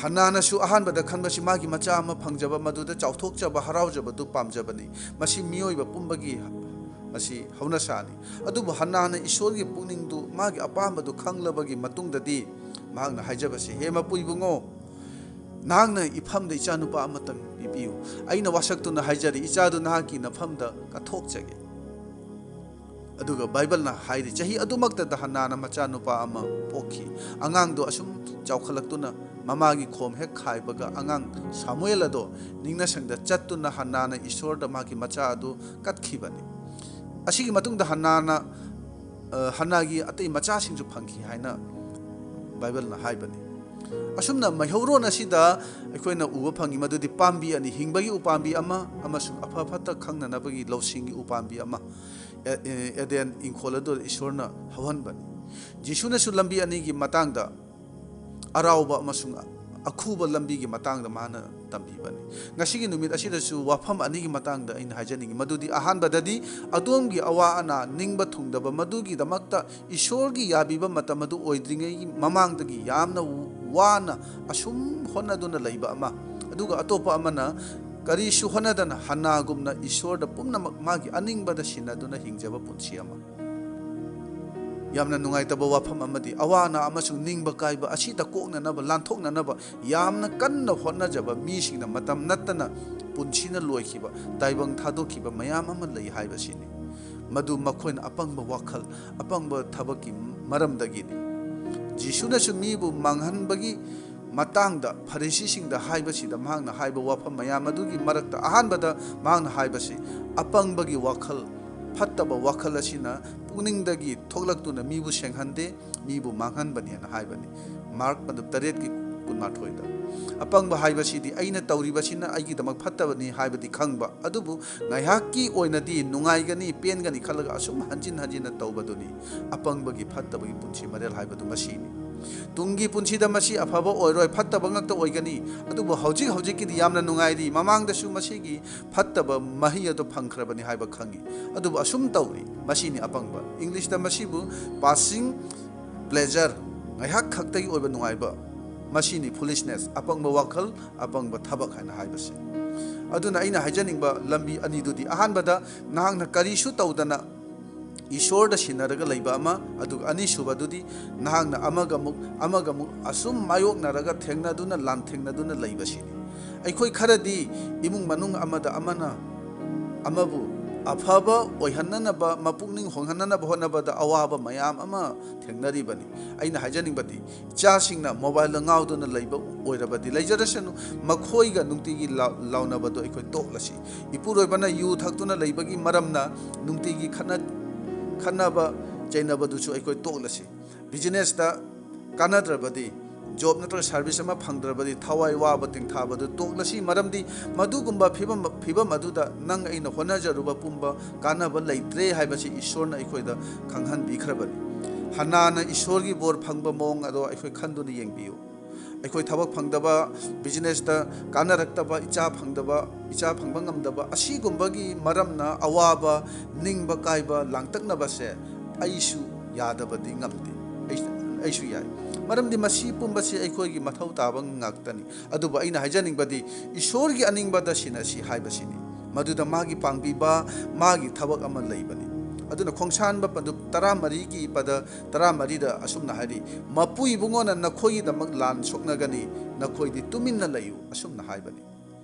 ꯍꯟꯅꯥꯅꯁꯨ ꯑꯍꯥꯟꯕꯗ ꯈꯟꯕꯁꯤ ꯃꯥꯒꯤ ꯃꯆꯥ ꯑꯃ ꯐꯪꯖꯕ, ꯃꯗꯨꯗ ꯆꯥꯎꯊꯣꯛꯆꯕ, ꯍꯔꯥꯎꯖꯕꯗꯨ ꯄꯥꯝꯖꯕꯅꯤ꯫ ꯃꯁꯤ ꯃꯤꯑꯣꯏꯕ ꯄꯨꯝꯕꯒꯤ ꯑꯁꯤ ꯍꯧꯅꯁꯥꯅꯤ꯫ ꯑꯗꯨꯕꯨ ꯍꯟꯅꯥꯅ ꯏꯁꯣꯔꯒꯤ ꯄꯨꯛꯅꯤꯡꯗꯨ, ꯃꯥꯒꯤ ꯑꯄꯥꯝꯕꯗꯨ ꯈꯪꯂꯕꯒꯤ ꯃꯇꯨꯡꯗꯗꯤ ꯃꯍꯥꯛꯅ ꯍꯥꯏꯖꯕꯁꯤ, "ꯍꯦ ꯃꯄꯨ ꯏꯕꯨꯡꯉꯣ, ꯅꯍꯥꯛꯅ ꯏꯐꯝꯗ ꯏꯆꯥꯅꯨꯄꯥ ꯑꯃꯇꯪ ꯄꯤꯕꯤꯌꯨ꯫ ꯑꯩꯅ ꯋꯥꯁꯛꯇꯨꯅ ꯍꯥꯏꯖꯔꯤ, ꯏꯆꯥꯗꯨ ꯅꯍꯥꯛꯀꯤ ꯅꯐꯝꯗ ꯀꯠꯊꯣꯛꯆꯒꯦ"꯫ ꯑꯗꯨꯒ ꯕꯥꯏꯕꯜꯅ ꯍꯥꯏꯔꯤ, ꯆꯍꯤ ꯑꯗꯨꯃꯛꯇꯗ ꯍꯟꯅꯥꯅ ꯃꯆꯥꯅꯨꯄꯥ ꯑꯃ ꯄꯣꯛꯈꯤ꯫ ꯑꯉꯥꯡꯗꯣ ꯑꯁꯨꯝ ꯆꯥꯎꯈꯠꯂꯛꯇꯨꯅ ꯃꯃꯥꯒꯤ ꯈꯣꯝ ꯍꯦꯛ ꯈꯥꯏꯕꯒ ꯑꯉꯥꯡ ꯁꯥꯃꯨꯑꯦꯜ ꯑꯗꯣ ꯅꯤꯡꯅꯁꯪꯗ ꯆꯠꯇꯨꯅ ꯍꯟꯅꯥꯅ ꯏꯁꯣꯔꯗ ꯃꯍꯥꯛꯀꯤ ꯃꯆꯥ ꯑꯗꯨ ꯀꯠꯈꯤꯕꯅꯤ꯫ ꯑꯁꯤꯒꯤ ꯃꯇꯨꯡꯗ ꯍꯟꯅꯥꯅ, ꯑ, ꯍꯟꯅꯥꯒꯤ ꯑꯇꯩ ꯃꯆꯥꯁꯤꯡꯁꯨ ꯐꯪꯈꯤ ꯍꯥꯏꯅ ꯕꯥꯏꯕꯜꯅ ꯍꯥꯏꯕꯅꯤ꯫ ꯑꯁꯨꯝꯅ ꯃꯩꯍꯧꯔꯣꯟ ꯑꯁꯤꯗ ꯑꯩꯈꯣꯏꯅ ꯎꯕ ꯐꯪꯉꯤ, ꯃꯗꯨꯗꯤ ꯄꯥꯝꯕꯤ ꯑꯅꯤ, ꯍꯤꯡꯕꯒꯤ ꯎꯄꯥꯝꯕꯤ ꯑꯃ ꯑꯃꯁꯨꯡ ꯑꯐ ꯐꯠꯇ ꯈꯪꯅꯅꯕꯒꯤ ꯂꯧꯁꯤꯡꯒꯤ ꯎꯄꯥꯝꯕꯤ ꯑꯃ, ꯑꯦ-, ꯑꯦ-, ꯑꯦꯗꯦꯟ ꯏꯪꯈꯣꯜ ꯑꯗꯨꯗ ꯏꯁꯣꯔꯅ ꯍꯧꯍꯟꯕꯅꯤ꯫ ꯖꯤꯁꯨꯅꯁꯨ ꯂꯝꯕꯤ ꯑꯅꯤꯒꯤ ꯃꯇꯥꯡꯗ, ꯑꯔꯥꯎꯕ ꯑꯃꯁꯨꯡ ꯑꯈꯨꯕ ꯂꯝꯕꯤꯒꯤ ꯃꯇꯥꯡꯗ ꯃꯥꯅ ꯇꯝꯕꯤꯕꯅꯤ꯫ ꯉꯁꯤꯒꯤ ꯅꯨꯃꯤꯠ ꯑꯁꯤꯗꯁꯨ ꯋꯥꯐꯝ ꯑꯅꯤꯒꯤ ꯃꯇꯥꯡꯗ ꯑꯩꯅ ꯍꯥꯏꯖꯅꯤꯡꯉꯤ, ꯃꯗꯨꯗꯤ ꯑꯍꯥꯟꯕꯗꯗꯤ ꯑꯗꯣꯝꯒꯤ ꯑꯋꯥ ꯑꯅꯥ, ꯅꯤꯡꯕ ꯊꯨꯡꯗꯕ, ꯃꯗꯨꯒꯤꯗꯃꯛꯇ ꯏꯁꯣꯔꯒꯤ ꯌꯥꯕꯤꯕ ꯃꯇꯝ ꯑꯗꯨ ꯑꯣꯏꯗ꯭ꯔꯤꯉꯩꯒꯤ ꯃꯃꯥꯡꯗꯒꯤ ꯌꯥꯝꯅ ꯋꯥꯅ ꯑꯁꯨꯝ ꯍꯣꯠꯅꯗꯨꯅ ꯂꯩꯕ ꯑꯃ, ꯑꯗꯨꯒ ꯑꯇꯣꯞꯄ ꯑꯃꯅ ꯀꯔꯤꯁꯨ ꯍꯣꯠꯅꯗꯅ ꯍꯟꯅꯥꯒꯨꯝꯅ ꯏꯁꯣꯔꯗ ꯄꯨꯝꯅꯃꯛ ꯃꯥꯒꯤ ꯑꯅꯤꯡꯕꯗ ꯁꯤꯟꯅꯗꯨꯅ ꯍꯤꯡꯖꯕ ꯄꯨꯟꯁꯤ ꯑꯃ꯫ ꯌꯥꯝꯅ ꯅꯨꯡꯉꯥꯏꯇꯕ ꯋꯥꯐꯝ ꯑꯃꯗꯤ, ꯑꯋꯥ ꯑꯅꯥ ꯑꯃꯁꯨꯡ ꯅꯤꯡꯕ ꯀꯥꯏꯕ ꯑꯁꯤꯗ ꯀꯣꯛꯅꯅꯕ, ꯂꯥꯟꯊꯣꯛꯅꯅꯕ ꯌꯥꯝꯅ ꯀꯟꯅ ꯍꯣꯠꯅꯖꯕ ꯃꯤꯁꯤꯡꯅ ꯃꯇꯝ ꯅꯠꯇꯅ ꯄꯨꯟꯁꯤꯅ ꯂꯣꯏꯈꯤꯕ, ꯇꯥꯏꯕꯪ ꯊꯥꯗꯣꯛꯈꯤꯕ ꯃꯌꯥꯝ ꯑꯃ ꯂꯩ ꯍꯥꯏꯕꯁꯤꯅꯤ꯫ ꯃꯗꯨ ꯃꯈꯣꯏꯅ ꯑꯄꯪꯕ ꯋꯥꯈꯜ, ꯑꯄꯪꯕ ꯊꯕꯛꯀꯤ ꯃꯔꯝꯗꯒꯤꯅꯤ꯫ ꯖꯤꯁꯨꯅꯁꯨ ꯃꯤꯕꯨ ꯃꯥꯡꯍꯟꯕꯒꯤ ꯃꯇꯥꯡꯗ ꯐꯔꯤꯁꯤꯁꯤꯡꯗ ꯍꯥꯏꯕꯁꯤꯗ, ꯃꯍꯥꯛꯅ ꯍꯥꯏꯕ ꯋꯥꯐꯝ ꯃꯌꯥꯝ ꯑꯗꯨꯒꯤ ꯃꯔꯛꯇ ꯑꯍꯥꯟꯕꯗ ꯃꯍꯥꯛꯅ ꯍꯥꯏꯕꯁꯤ, ꯑꯄꯪꯕꯒꯤ ꯋꯥꯈꯜ, ꯐꯠꯇꯕ ꯋꯥꯈꯜ ꯑꯁꯤꯅ ꯄꯨꯛꯅꯤꯡꯗꯒꯤ ꯊꯣꯛꯂꯛꯇꯨꯅ ꯃꯤꯕꯨ ꯁꯦꯡꯍꯟꯗꯦ, ꯃꯤꯕꯨ ꯃꯥꯡꯍꯟꯕꯅꯦꯅ ꯍꯥꯏꯕꯅꯤ꯫ ꯃꯥꯔꯛ ꯑꯗꯨ ꯇꯔꯦꯠꯀꯤ ꯀꯨꯟꯃꯥꯊꯣꯏꯗ꯫ ꯑꯄꯪꯕ ꯍꯥꯏꯕꯁꯤꯗꯤ ꯑꯩꯅ ꯇꯧꯔꯤꯕꯁꯤꯅ ꯑꯩꯒꯤꯗꯃꯛ ꯐꯠꯇꯕꯅꯤ ꯍꯥꯏꯕꯗꯤ ꯈꯪꯕ, ꯑꯗꯨꯕꯨ ꯉꯥꯏꯍꯥꯛꯀꯤ ꯑꯣꯏꯅꯗꯤ ꯅꯨꯡꯉꯥꯏꯒꯅꯤ, ꯄꯦꯟꯒꯅꯤ ꯈꯜꯂꯒ ꯑꯁꯨꯝ ꯍꯟꯖꯤꯟ ꯍꯟꯖꯤꯟꯅ ꯇꯧꯕꯗꯨꯅꯤ ꯑꯄꯪꯕꯒꯤ ꯐꯠꯇꯕꯒꯤ ꯄꯨꯟꯁꯤ ꯃꯔꯦꯜ ꯍꯥꯏꯕꯗꯨ ꯃꯁꯤꯅꯤ꯫ ꯇꯨꯡꯒꯤ ꯄꯨꯟꯁꯤꯗ ꯃꯁꯤ ꯑꯐꯕ ꯑꯣꯏꯔꯣꯏ, ꯐꯠꯇꯕ ꯉꯥꯛꯇ ꯑꯣꯏꯒꯅꯤ꯫ ꯑꯗꯨꯕꯨ ꯍꯧꯖꯤꯛ ꯍꯧꯖꯤꯛꯀꯤꯗꯤ ꯌꯥꯝꯅ ꯅꯨꯡꯉꯥꯏꯔꯤ, ꯃꯃꯥꯡꯗꯁꯨ ꯃꯁꯤꯒꯤ ꯐꯠꯇꯕ ꯃꯍꯩ ꯑꯗꯨ ꯐꯪꯈ꯭ꯔꯕꯅꯤ ꯍꯥꯏꯕ ꯈꯪꯏ, ꯑꯗꯨꯕꯨ ꯑꯁꯨꯝ ꯇꯧꯔꯤ꯫ ꯃꯁꯤꯅꯤ ꯑꯄꯪꯕ꯫ ꯏꯪꯂꯤꯁꯇ ꯃꯁꯤꯕꯨ passing pleasure, ꯉꯥꯏꯍꯥꯛ ꯈꯛꯇꯒꯤ ꯑꯣꯏꯕ ꯅꯨꯡꯉꯥꯏꯕ, ꯃꯁꯤꯅꯤ foolishness, ꯑꯄꯪꯕ ꯋꯥꯈꯜ, ꯑꯄꯪꯕ ꯊꯕꯛ ꯍꯥꯏꯅ ꯍꯥꯏꯕꯁꯦ꯫ ꯑꯗꯨꯅ ꯑꯩꯅ ꯍꯥꯏꯖꯅꯤꯡꯕ ꯂꯝꯕꯤ ꯑꯅꯤꯗꯨꯗꯤ, ꯑꯍꯥꯟꯕꯗ, ꯅꯍꯥꯛꯅ ꯀꯔꯤꯁꯨ ꯇꯧꯗꯅ ꯏꯁꯣꯔꯗ ꯁꯤꯟꯅꯔꯒ ꯂꯩꯕ ꯑꯃ, ꯑꯗꯨꯒ ꯑꯅꯤꯁꯨꯕꯗꯨꯗꯤ, ꯅꯍꯥꯛꯅ ꯑꯃꯒ ꯑꯃꯨꯛ, ꯑꯃꯒ ꯑꯃꯨꯛ ꯑꯁꯨꯝ ꯃꯥꯌꯣꯛꯅꯔꯒ, ꯊꯦꯡꯅꯗꯨꯅ, ꯂꯥꯟꯊꯦꯡꯅꯗꯨꯅ ꯂꯩꯕꯁꯤꯅꯤ꯫ ꯑꯩꯈꯣꯏ ꯈꯔꯗꯤ ꯏꯃꯨꯡ ꯃꯅꯨꯡ ꯑꯃꯗ ꯑꯃꯅ ꯑꯃꯕꯨ ꯑꯐꯕ ꯑꯣꯏꯍꯟꯅꯅꯕ, ꯃꯄꯨꯛꯅꯤꯡ ꯍꯣꯡꯍꯟꯅꯅꯕ ꯍꯣꯠꯅꯕꯗ ꯑꯋꯥꯕ ꯃꯌꯥꯝ ꯑꯃ ꯊꯦꯡꯅꯔꯤꯕꯅꯤ꯫ ꯑꯩꯅ ꯍꯥꯏꯖꯅꯤꯡꯕꯗꯤ, ꯏꯆꯥꯁꯤꯡꯅ ꯃꯣꯕꯥꯏꯜꯗ ꯉꯥꯎꯗꯨꯅ ꯂꯩꯕ ꯑꯣꯏꯔꯕꯗꯤ ꯂꯩꯖꯔꯁꯅꯨ, ꯃꯈꯣꯏꯒ ꯅꯨꯡꯇꯤꯒꯤ ꯂꯥꯎ-, ꯂꯥꯎꯅꯕꯗꯨ ꯑꯩꯈꯣꯏ ꯇꯣꯛꯂꯁꯤ꯫ ꯏꯄꯨꯔꯣꯏꯕꯅ ꯌꯨ ꯊꯛꯇꯨꯅ ꯂꯩꯕꯒꯤ ꯃꯔꯝꯅ ꯅꯨꯡꯇꯤꯒꯤ ꯈꯠꯅ-, ꯈꯠꯅꯕ ꯆꯩꯅꯕꯗꯨꯁꯨ ꯑꯩꯈꯣꯏ ꯇꯣꯛꯂꯁꯤ꯫ ꯕꯤꯖꯤꯅꯦꯁꯇ ꯀꯥꯟꯅꯗ꯭ꯔꯕꯗꯤ, ꯖꯣꯕ ꯅꯠꯇ꯭ꯔꯒ ꯁꯥꯔꯚꯤꯁ ꯑꯃ ꯐꯪꯗ꯭ꯔꯕꯗꯤ, ꯊꯋꯥꯏ ꯋꯥꯕ ꯇꯤꯡꯊꯥꯕꯗꯨ ꯇꯣꯛꯂꯁꯤ, ꯃꯔꯝꯗꯤ ꯃꯗꯨꯒꯨꯝꯕ ꯐꯤꯕꯝ, ꯐꯤꯕꯝ ꯑꯗꯨꯗ ꯅꯪ ꯑꯩꯅ ꯍꯣꯠꯅꯖꯔꯨꯕ ꯄꯨꯝꯕ ꯀꯥꯟꯅꯕ ꯂꯩꯇ꯭ꯔꯦ ꯍꯥꯏꯕꯁꯤ ꯏꯁꯣꯔꯅ ꯑꯩꯈꯣꯏꯗ ꯈꯪꯍꯟꯕꯤꯈ꯭ꯔꯕꯅꯤ꯫ ꯍꯟꯅꯥꯅ ꯏꯁꯣꯔꯒꯤ ꯕꯣꯔ ꯐꯪꯕ ꯃꯑꯣꯡ ꯑꯗꯣ ꯑꯩꯈꯣꯏ ꯈꯟꯗꯨꯅ ꯌꯦꯡꯕꯤꯌꯨ꯫ ꯑꯩꯈꯣꯏ ꯊꯕꯛ ꯐꯪꯗꯕ, ꯕꯤꯖꯤꯅꯦꯁꯇ ꯀꯥꯟꯅꯔꯛꯇꯕ, ꯏꯆꯥ ꯐꯪꯗꯕ, ꯏꯆꯥ ꯐꯪꯕ ꯉꯝꯗꯕ, ꯑꯁꯤꯒꯨꯝꯕꯒꯤ ꯃꯔꯝꯅ ꯑꯋꯥꯕ, ꯅꯤꯡꯕ ꯀꯥꯏꯕ, ꯂꯥꯡꯇꯛꯅꯕꯁꯦ ꯑꯩꯁꯨ ꯌꯥꯗꯕꯗꯤ ꯉꯝꯗꯦ꯫ ꯑꯩ-, ꯑꯩꯁꯨ ꯌꯥꯏ꯫ ꯃꯔꯝꯗꯤ ꯃꯁꯤ ꯄꯨꯝꯕꯁꯤ ꯑꯩꯈꯣꯏꯒꯤ ꯃꯊꯧ ꯇꯥꯕ ꯉꯥꯛꯇꯅꯤ꯫ ꯑꯗꯨꯕꯨ ꯑꯩꯅ ꯍꯥꯏꯖꯅꯤꯡꯕꯗꯤ, ꯏꯁꯣꯔꯒꯤ ꯑꯅꯤꯡꯕꯗ ꯁꯤꯟꯅꯁꯤ ꯍꯥꯏꯕꯁꯤꯅꯤ꯫ ꯃꯗꯨꯗ ꯃꯥꯒꯤ ꯄꯥꯡꯕꯤꯕ, ꯃꯥꯒꯤ ꯊꯕꯛ ꯑꯃ ꯂꯩꯕꯅꯤ꯫ ꯑꯗꯨꯅ ꯈꯣꯡꯁꯥꯟꯕ ꯄꯗꯨꯞ ꯇꯔꯥꯃꯔꯤꯒꯤ ꯄꯗ ꯇꯔꯥꯃꯔꯤꯗ ꯑꯁꯨꯝꯅ ꯍꯥꯏꯔꯤ, "ꯃꯄꯨ ꯏꯕꯨꯡꯉꯣꯅ ꯅꯈꯣꯏꯒꯤꯗꯃꯛ ꯂꯥꯟ ꯁꯣꯛꯅꯒꯅꯤ, ꯅꯈꯣꯏꯗꯤ ꯇꯨꯃꯤꯟꯅ ꯂꯩꯌꯨ," ꯑꯁꯨꯝꯅ ꯍꯥꯏꯕꯅꯤ꯫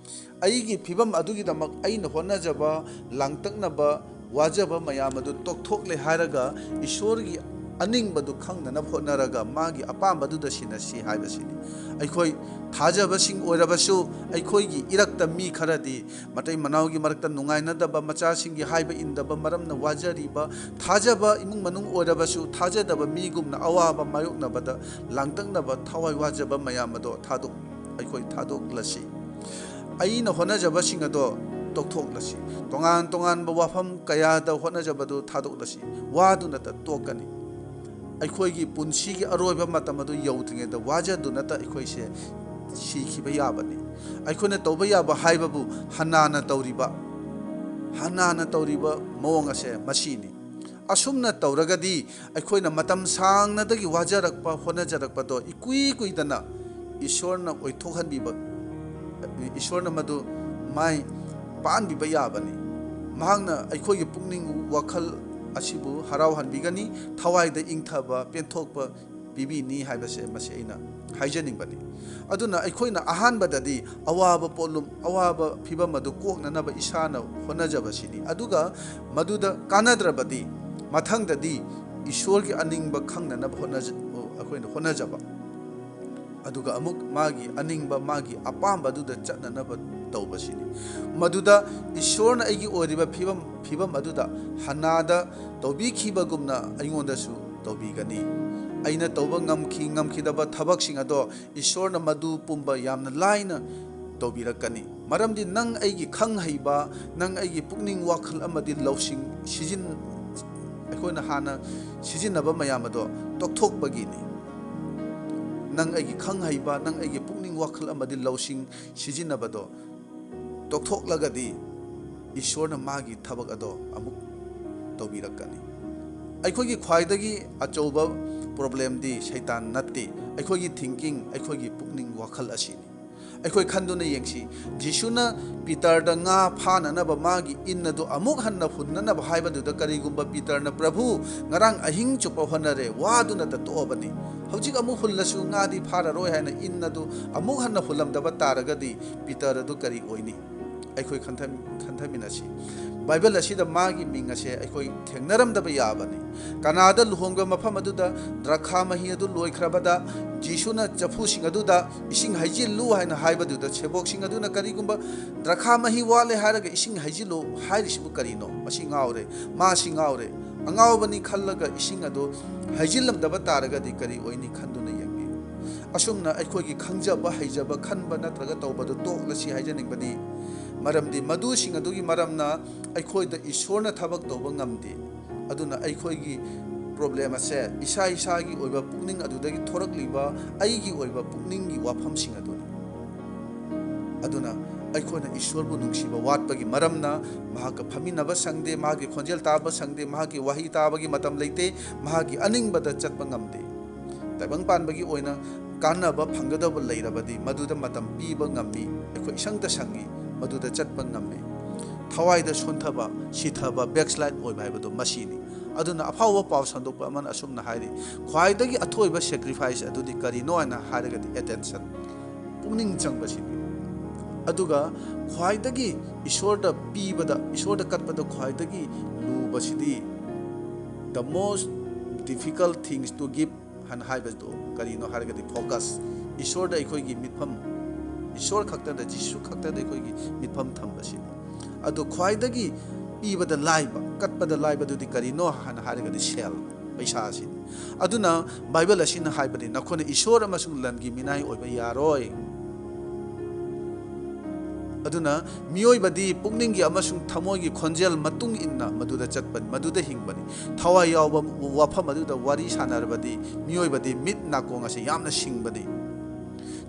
ꯑꯩꯒꯤ ꯐꯤꯕꯝ ꯑꯗꯨꯒꯤꯗꯃꯛ ꯑꯩꯅ ꯍꯣꯠꯅꯖꯕ, ꯂꯥꯡꯇꯛꯅꯕ, ꯋꯥꯖꯕ ꯃꯌꯥꯝ ꯑꯗꯨ ꯇꯣꯛꯊꯣꯛꯂꯦ ꯍꯥꯏꯔꯒ, ꯏꯁꯣꯔꯒꯤ ꯑꯅꯤꯡꯕꯗꯨ ꯈꯪꯅꯅꯕ ꯍꯣꯠꯅꯔꯒ, ꯃꯥꯒꯤ ꯑꯄꯥꯝꯕꯗꯨꯗ ꯁꯤꯟꯅꯁꯤ ꯍꯥꯏꯕꯁꯤꯅꯤ꯫ ꯑꯩꯈꯣꯏ ꯊꯥꯖꯕꯁꯤꯡ ꯑꯣꯏꯔꯕꯁꯨ, ꯑꯩꯈꯣꯏꯒꯤ ꯏꯔꯛꯇ ꯃꯤ ꯈꯔꯗꯤ ꯃꯇꯩ ꯃꯅꯥꯎꯒꯤ ꯃꯔꯛꯇ ꯅꯨꯡꯉꯥꯏꯅꯗꯕ, ꯃꯆꯥꯁꯤꯡꯒꯤ ꯍꯥꯏꯕ ꯏꯟꯗꯕ ꯃꯔꯝꯅ ꯋꯥꯖꯔꯤꯕ, ꯊꯥꯖꯕ ꯏꯃꯨꯡ ꯃꯅꯨꯡ ꯑꯣꯏꯔꯕꯁꯨ ꯊꯥꯖꯗꯕ ꯃꯤꯒꯨꯝꯅ ꯑꯋꯥꯕ ꯃꯥꯌꯣꯛꯅꯕꯗ ꯂꯥꯡꯇꯛꯅꯕ, ꯊꯋꯥꯏ ꯋꯥꯖꯕ ꯃꯌꯥꯝ ꯑꯗꯣ ꯊꯥꯗꯣꯛ-, ꯑꯩꯈꯣꯏ ꯊꯥꯗꯣꯛꯂꯁꯤ꯫ ꯑꯩꯅ ꯍꯣꯠꯅꯖꯕꯁꯤꯡ ꯑꯗꯣ ꯇꯣꯛꯊꯣꯛꯂꯁꯤ꯫ ꯇꯣꯉꯥꯟ ꯇꯣꯉꯥꯟꯕ ꯋꯥꯐꯝ ꯀꯌꯥꯗ ꯍꯣꯠꯅꯖꯕꯗꯨ ꯊꯥꯗꯣꯛꯂꯁꯤ꯫ ꯋꯥꯗꯨꯅꯇ ꯇꯣꯛꯀꯅꯤ꯫ ꯑꯩꯈꯣꯏꯒꯤ ꯄꯨꯟꯁꯤꯒꯤ ꯑꯔꯣꯏꯕ ꯃꯇꯝ ꯑꯗꯨ ꯌꯧꯗ꯭ꯔꯤꯉꯩꯗ ꯋꯥꯖꯗꯨꯅꯇ ꯑꯩꯈꯣꯏꯁꯦ ꯁꯤꯈꯤꯕ ꯌꯥꯕꯅꯤ꯫ ꯑꯩꯈꯣꯏꯅ ꯇꯧꯕ ꯌꯥꯕ ꯍꯥꯏꯕꯕꯨ ꯍꯟꯅꯥꯅ ꯇꯧꯔꯤꯕ, ꯍꯟꯅꯥꯅ ꯇꯧꯔꯤꯕ ꯃꯑꯣꯡ ꯑꯁꯦ ꯃꯁꯤꯅꯤ꯫ ꯑꯁꯨꯝꯅ ꯇꯧꯔꯒꯗꯤ ꯑꯩꯈꯣꯏꯅ ꯃꯇꯝ ꯁꯥꯡꯅꯗꯒꯤ ꯋꯥꯖꯔꯛꯄ, ꯍꯣꯠꯅꯖꯔꯛꯄꯗꯣ ꯏꯀꯨꯏ ꯀꯨꯏꯗꯅ ꯏꯁꯣꯔꯅ ꯑꯣꯏꯊꯣꯛꯍꯟꯕꯤꯕ, ꯏꯁꯣꯔꯅ ꯃꯗꯨ ꯃꯥꯏ ꯄꯥꯟꯕꯤꯕ ꯌꯥꯕꯅꯤ꯫ ꯃꯍꯥꯛꯅ ꯑꯩꯈꯣꯏꯒꯤ ꯄꯨꯛꯅꯤꯡ ꯋꯥꯈꯜ ꯑꯁꯤꯕꯨ ꯍꯔꯥꯎꯍꯟꯕꯤꯒꯅꯤ, ꯊꯋꯥꯏꯗ ꯏꯪꯊꯕ, ꯄꯦꯟꯊꯣꯛꯄ ꯄꯤꯕꯤꯅꯤ ꯍꯥꯏꯕꯁꯦ ꯃꯁꯤ ꯑꯩꯅ ꯍꯥꯏꯖꯅꯤꯡꯕꯅꯤ꯫ ꯑꯗꯨꯅ ꯑꯩꯈꯣꯏꯅ ꯑꯍꯥꯟꯕꯗꯗꯤ ꯑꯋꯥꯕ ꯄꯣꯠꯂꯨꯝ, ꯑꯋꯥꯕ ꯐꯤꯕꯝ ꯑꯗꯨ ꯀꯣꯛꯅꯅꯕ ꯏꯁꯥꯅ ꯍꯣꯠꯅꯖꯕꯁꯤꯅꯤ꯫ ꯑꯗꯨꯒ ꯃꯗꯨꯗ ꯀꯥꯟꯅꯗ꯭ꯔꯕꯗꯤ ꯃꯊꯪꯗꯗꯤ ꯏꯁꯣꯔꯒꯤ ꯑꯅꯤꯡꯕ ꯈꯪꯅꯅꯕ ꯍꯣꯠꯅꯖ-, ꯑꯩꯈꯣꯏꯅ ꯍꯣꯠꯅꯖꯕ꯫ ꯑꯗꯨꯒ ꯑꯃꯨꯛ ꯃꯥꯒꯤ ꯑꯅꯤꯡꯕ, ꯃꯥꯒꯤ ꯑꯄꯥꯝꯕꯗꯨꯗ ꯆꯠꯅꯅꯕ ꯇꯧꯕꯁꯤꯅꯤ꯫ ꯃꯗꯨꯗ ꯏꯁꯣꯔꯅ ꯑꯩꯒꯤ ꯑꯣꯏꯔꯤꯕ ꯐꯤꯕꯝ, ꯐꯤꯕꯝ ꯑꯗꯨꯗ ꯍꯟꯅꯥꯗ ꯇꯧꯕꯤꯈꯤꯕꯒꯨꯝꯅ ꯑꯩꯉꯣꯟꯗꯁꯨ ꯇꯧꯕꯤꯒꯅꯤ꯫ ꯑꯩꯅ ꯇꯧꯕ ꯉꯝꯈꯤ, ꯉꯝꯈꯤꯗꯕ ꯊꯕꯛꯁꯤꯡ ꯑꯗꯣ ꯏꯁꯣꯔꯅ ꯃꯗꯨ ꯄꯨꯝꯕ ꯌꯥꯝꯅ ꯂꯥꯏꯅ ꯇꯧꯕꯤꯔꯛꯀꯅꯤ꯫ ꯃꯔꯝꯗꯤ ꯅꯪ ꯑꯩꯒꯤ ꯈꯪ ꯍꯩꯕ, ꯅꯪ ꯑꯩꯒꯤ ꯄꯨꯛꯅꯤꯡ ꯋꯥꯈꯜ ꯑꯃꯗꯤ ꯂꯧꯁꯤꯡ ꯁꯤꯖꯤꯟ-, ꯑꯩꯈꯣꯏꯅ ꯍꯥꯟꯅ ꯁꯤꯖꯤꯟꯅꯕ ꯃꯌꯥꯝ ꯑꯗꯣ ꯇꯣꯛꯊꯣꯛꯄꯒꯤꯅꯤ꯫ ꯅꯪ ꯑꯩꯒꯤ ꯈꯪ ꯍꯩꯕ, ꯅꯪ ꯑꯩꯒꯤ ꯄꯨꯛꯅꯤꯡ ꯋꯥꯈꯜ ꯑꯃꯗꯤ ꯂꯧꯁꯤꯡ ꯁꯤꯖꯤꯟꯅꯕꯗꯣ ꯇꯣꯛꯊꯣꯛꯂꯒꯗꯤ ꯏꯁꯣꯔꯅ ꯃꯥꯒꯤ ꯊꯕꯛ ꯑꯗꯣ ꯑꯃꯨꯛ ꯇꯧꯕꯤꯔꯛꯀꯅꯤ꯫ ꯑꯩꯈꯣꯏꯒꯤ ꯈ꯭ꯋꯥꯏꯗꯒꯤ ꯑꯆꯧꯕ problemꯗꯤ ꯁꯩꯇꯥꯟ ꯅꯠꯇꯦ, ꯑꯩꯈꯣꯏꯒꯤ thinking, ꯑꯩꯈꯣꯏꯒꯤ ꯄꯨꯛꯅꯤꯡ ꯋꯥꯈꯜ ꯑꯁꯤꯅꯤ꯫ ꯑꯩꯈꯣꯏ ꯈꯟꯗꯨꯅ ꯌꯦꯡꯁꯤ, ꯖꯤꯁꯨꯅ ꯄꯤꯇꯔꯗ ꯉꯥ ꯐꯥꯅꯅꯕ ꯃꯥꯒꯤ ꯏꯟ ꯑꯗꯨ ꯑꯃꯨꯛ ꯍꯟꯅ ꯍꯨꯟꯅꯅꯕ ꯍꯥꯏꯕꯗꯨꯗ, ꯀꯔꯤꯒꯨꯝꯕ ꯄꯤꯇꯔꯅ, "ꯄ꯭ꯔꯚꯨ, ꯉꯔꯥꯡ ꯑꯍꯤꯡ ꯆꯨꯞꯄ ꯍꯣꯠꯅꯔꯦ, ꯋꯥꯗꯨꯅꯇ ꯇꯣꯛꯑꯕꯅꯤ, ꯍꯧꯖꯤꯛ ꯑꯃꯨꯛ ꯍꯨꯜꯂꯁꯨ ꯉꯥꯗꯤ ꯐꯥꯔꯔꯣꯏ" ꯍꯥꯏꯅ ꯏꯟ ꯑꯗꯨ ꯑꯃꯨꯛ ꯍꯟꯅ ꯍꯨꯜꯂꯝꯗꯕ ꯇꯥꯔꯒꯗꯤ, ꯄꯤꯇꯔ ꯑꯗꯨ ꯀꯔꯤ ꯑꯣꯏꯅꯤ? ꯑꯩꯈꯣꯏ ꯈꯟꯊ-, ꯈꯟꯊꯃꯤꯟꯅꯁꯤ꯫ ꯕꯥꯏꯕꯜ ꯑꯁꯤꯗ ꯃꯥꯒꯤ ꯃꯤꯡ ꯑꯁꯦ ꯑꯩꯈꯣꯏ ꯊꯦꯡꯅꯔꯝꯗꯕ ꯌꯥꯕꯅꯤ꯫ ꯀꯅꯥꯗ ꯂꯨꯍꯣꯡꯕ ꯃꯐꯝ ꯑꯗꯨꯗ ꯗ꯭ꯔꯈꯥ ꯃꯍꯤ ꯑꯗꯨ ꯂꯣꯏꯈ꯭ꯔꯕꯗ, ꯖꯤꯁꯨꯅ ꯆꯐꯨꯁꯤꯡ ꯑꯗꯨꯗ ꯏꯁꯤꯡ ꯍꯩꯖꯤꯜꯂꯨ ꯍꯥꯏꯅ ꯍꯥꯏꯕꯗꯨꯗ, ꯁꯦꯕꯣꯛꯁꯤꯡ ꯑꯗꯨꯅ ꯀꯔꯤꯒꯨꯝꯕ ꯗ꯭ꯔꯈꯥ ꯃꯍꯤ ꯋꯥꯠꯂꯦ ꯍꯥꯏꯔꯒ ꯏꯁꯤꯡ ꯍꯩꯖꯤꯜꯂꯨ ꯍꯥꯏꯔꯤꯁꯤꯕꯨ ꯀꯔꯤꯅꯣ? ꯃꯁꯤ ꯉꯥꯎꯔꯦ, ꯃꯥꯁꯤ ꯉꯥꯎꯔꯦ꯫ ꯑꯉꯥꯎꯕꯅꯤ ꯈꯜꯂꯒ ꯏꯁꯤꯡ ꯑꯗꯨ ꯍꯩꯖꯤꯜꯂꯝꯗꯕ ꯇꯥꯔꯒꯗꯤ ꯀꯔꯤ ꯑꯣꯏꯅꯤ? ꯈꯟꯗꯨꯅ ꯌꯦꯡꯕꯤꯌꯨ꯫ ꯑꯁꯨꯝꯅ ꯑꯩꯈꯣꯏꯒꯤ ꯈꯪꯖꯕ, ꯍꯩꯖꯕ, ꯈꯟꯕ ꯅꯠꯇ꯭ꯔꯒ ꯇꯧꯕꯗꯨ ꯇꯣꯛꯂꯁꯤ ꯍꯥꯏꯖꯅꯤꯡꯕꯅꯤ꯫ ꯃꯔꯝꯗꯤ ꯃꯗꯨꯁꯤꯡ ꯑꯗꯨꯒꯤ ꯃꯔꯝꯅ ꯑꯩꯈꯣꯏꯗ ꯏꯁꯣꯔꯅ ꯊꯕꯛ ꯇꯧꯕ ꯉꯝꯗꯦ꯫ ꯑꯗꯨꯅ ꯑꯩꯈꯣꯏꯒꯤ ꯄ꯭ꯔꯣꯕ꯭ꯂꯦꯝ ꯑꯁꯦ ꯏꯁꯥ ꯏꯁꯥꯒꯤ ꯑꯣꯏꯕ ꯄꯨꯛꯅꯤꯡ ꯑꯗꯨꯗꯒꯤ ꯊꯣꯔꯛꯂꯤꯕ ꯑꯩꯒꯤ ꯑꯣꯏꯕ ꯄꯨꯛꯅꯤꯡꯒꯤ ꯋꯥꯐꯝꯁꯤꯡ ꯑꯗꯨꯅꯤ꯫ ꯑꯗꯨꯅ ꯑꯩꯈꯣꯏꯅ ꯏꯁꯣꯔꯕꯨ ꯅꯨꯡꯁꯤꯕ ꯋꯥꯠꯄꯒꯤ ꯃꯔꯝꯅ ꯃꯍꯥꯛꯀ ꯐꯝꯃꯤꯟꯅꯕ ꯁꯪꯗꯦ, ꯃꯍꯥꯛꯀꯤ ꯈꯣꯟꯖꯦꯜ ꯇꯥꯕ ꯁꯪꯗꯦ, ꯃꯍꯥꯛꯀꯤ ꯋꯥꯍꯩ ꯇꯥꯕꯒꯤ ꯃꯇꯝ ꯂꯩꯇꯦ, ꯃꯍꯥꯛꯀꯤ ꯑꯅꯤꯡꯕꯗ ꯆꯠꯄ ꯉꯝꯗꯦ꯫ ꯇꯥꯏꯕꯪ ꯄꯥꯟꯕꯒꯤ ꯑꯣꯏꯅ ꯀꯥꯟꯅꯕ ꯐꯪꯒꯗꯕ ꯂꯩꯔꯕꯗꯤ ꯃꯗꯨꯗ ꯃꯇꯝ ꯄꯤꯕ ꯉꯝꯃꯤ, ꯑꯩꯈꯣꯏ ꯏꯁꯪꯇ ꯁꯪꯉꯤ, ꯃꯗꯨꯗ ꯆꯠꯄ ꯉꯝꯃꯤ꯫ ꯊꯋꯥꯏꯗ ꯁꯣꯟꯊꯕ, ꯁꯤꯊꯕ, ꯕꯦꯛꯁꯂꯥꯏꯠ ꯑꯣꯏꯕ ꯍꯥꯏꯕꯗꯣ ꯃꯁꯤꯅꯤ꯫ ꯑꯗꯨꯅ ꯑꯐꯥꯎꯕ ꯄꯥꯎ ꯁꯟꯗꯣꯛꯄ ꯑꯃꯅ ꯑꯁꯨꯝꯅ ꯍꯥꯏꯔꯤ, ꯈ꯭ꯋꯥꯏꯗꯒꯤ ꯑꯊꯣꯏꯕ ꯁꯦꯀ꯭ꯔꯤꯐꯥꯏꯁ ꯑꯗꯨꯗꯤ ꯀꯔꯤꯅꯣ ꯍꯥꯏꯅ ꯍꯥꯏꯔꯒꯗꯤ ꯑꯦꯇꯦꯟꯁꯟ, ꯄꯨꯛꯅꯤꯡ ꯆꯪꯕꯁꯤꯅꯤ꯫ ꯑꯗꯨꯒ ꯈ꯭ꯋꯥꯏꯗꯒꯤ ꯏꯁꯣꯔꯗ ꯄꯤꯕꯗ, ꯏꯁꯣꯔꯗ ꯀꯠꯄꯗ ꯈ꯭ꯋꯥꯏꯗꯒꯤ ꯂꯨꯕꯁꯤꯗꯤ, the most difficult things to give ꯍꯥꯏꯅ ꯍꯥꯏꯕꯗꯨ ꯀꯔꯤꯅꯣ ꯍꯥꯏꯔꯒꯗꯤ ꯐꯣꯀꯁ, ꯏꯁꯣꯔꯗ ꯑꯩꯈꯣꯏꯒꯤ ꯃꯤꯠꯐꯝ, ꯏꯁꯣꯔ ꯈꯛꯇꯗ, ꯖꯤꯁꯨ ꯈꯛꯇꯗ ꯑꯩꯈꯣꯏꯒꯤ ꯃꯤꯠꯐꯝ ꯊꯝꯕꯁꯤꯅꯤ꯫ ꯑꯗꯨ ꯈ꯭ꯋꯥꯏꯗꯒꯤ ꯄꯤꯕꯗ ꯂꯥꯏꯕ, ꯀꯠꯄꯗ ꯂꯥꯏꯕꯗꯨꯗꯤ ꯀꯔꯤꯅꯣ ꯍꯥꯏꯅ ꯍꯥꯏꯔꯒꯗꯤ ꯁꯦꯜ, ꯄꯩꯁꯥ ꯑꯁꯤꯅꯤ꯫ ꯑꯗꯨꯅ ꯕꯥꯏꯕꯜ ꯑꯁꯤꯅ ꯍꯥꯏꯕꯗꯤ, "ꯅꯈꯣꯏꯅ ꯏꯁꯣꯔ ꯑꯃꯁꯨꯡ ꯂꯟꯒꯤ ꯃꯤꯅꯥꯏ ꯑꯣꯏꯕ ꯌꯥꯔꯣꯏ"꯫ ꯑꯗꯨꯅ ꯃꯤꯑꯣꯏꯕꯗꯤ ꯄꯨꯛꯅꯤꯡꯒꯤ ꯑꯃꯁꯨꯡ ꯊꯃꯣꯏꯒꯤ ꯈꯣꯟꯖꯦꯜ ꯃꯇꯨꯡ ꯏꯟꯅ ꯃꯗꯨꯗ ꯆꯠꯄꯅꯤ, ꯃꯗꯨꯗ ꯍꯤꯡꯕꯅꯤ꯫ ꯊꯋꯥꯏ ꯌꯥꯎꯕ ꯋꯥꯐꯝ ꯑꯗꯨꯗ ꯋꯥꯔꯤ ꯁꯥꯟꯅꯔꯕꯗꯤ ꯃꯤꯑꯣꯏꯕꯗꯤ ꯃꯤꯠ ꯅꯥꯀꯣꯡ ꯑꯁꯤ ꯌꯥꯝꯅ ꯁꯤꯡꯕꯅꯤ꯫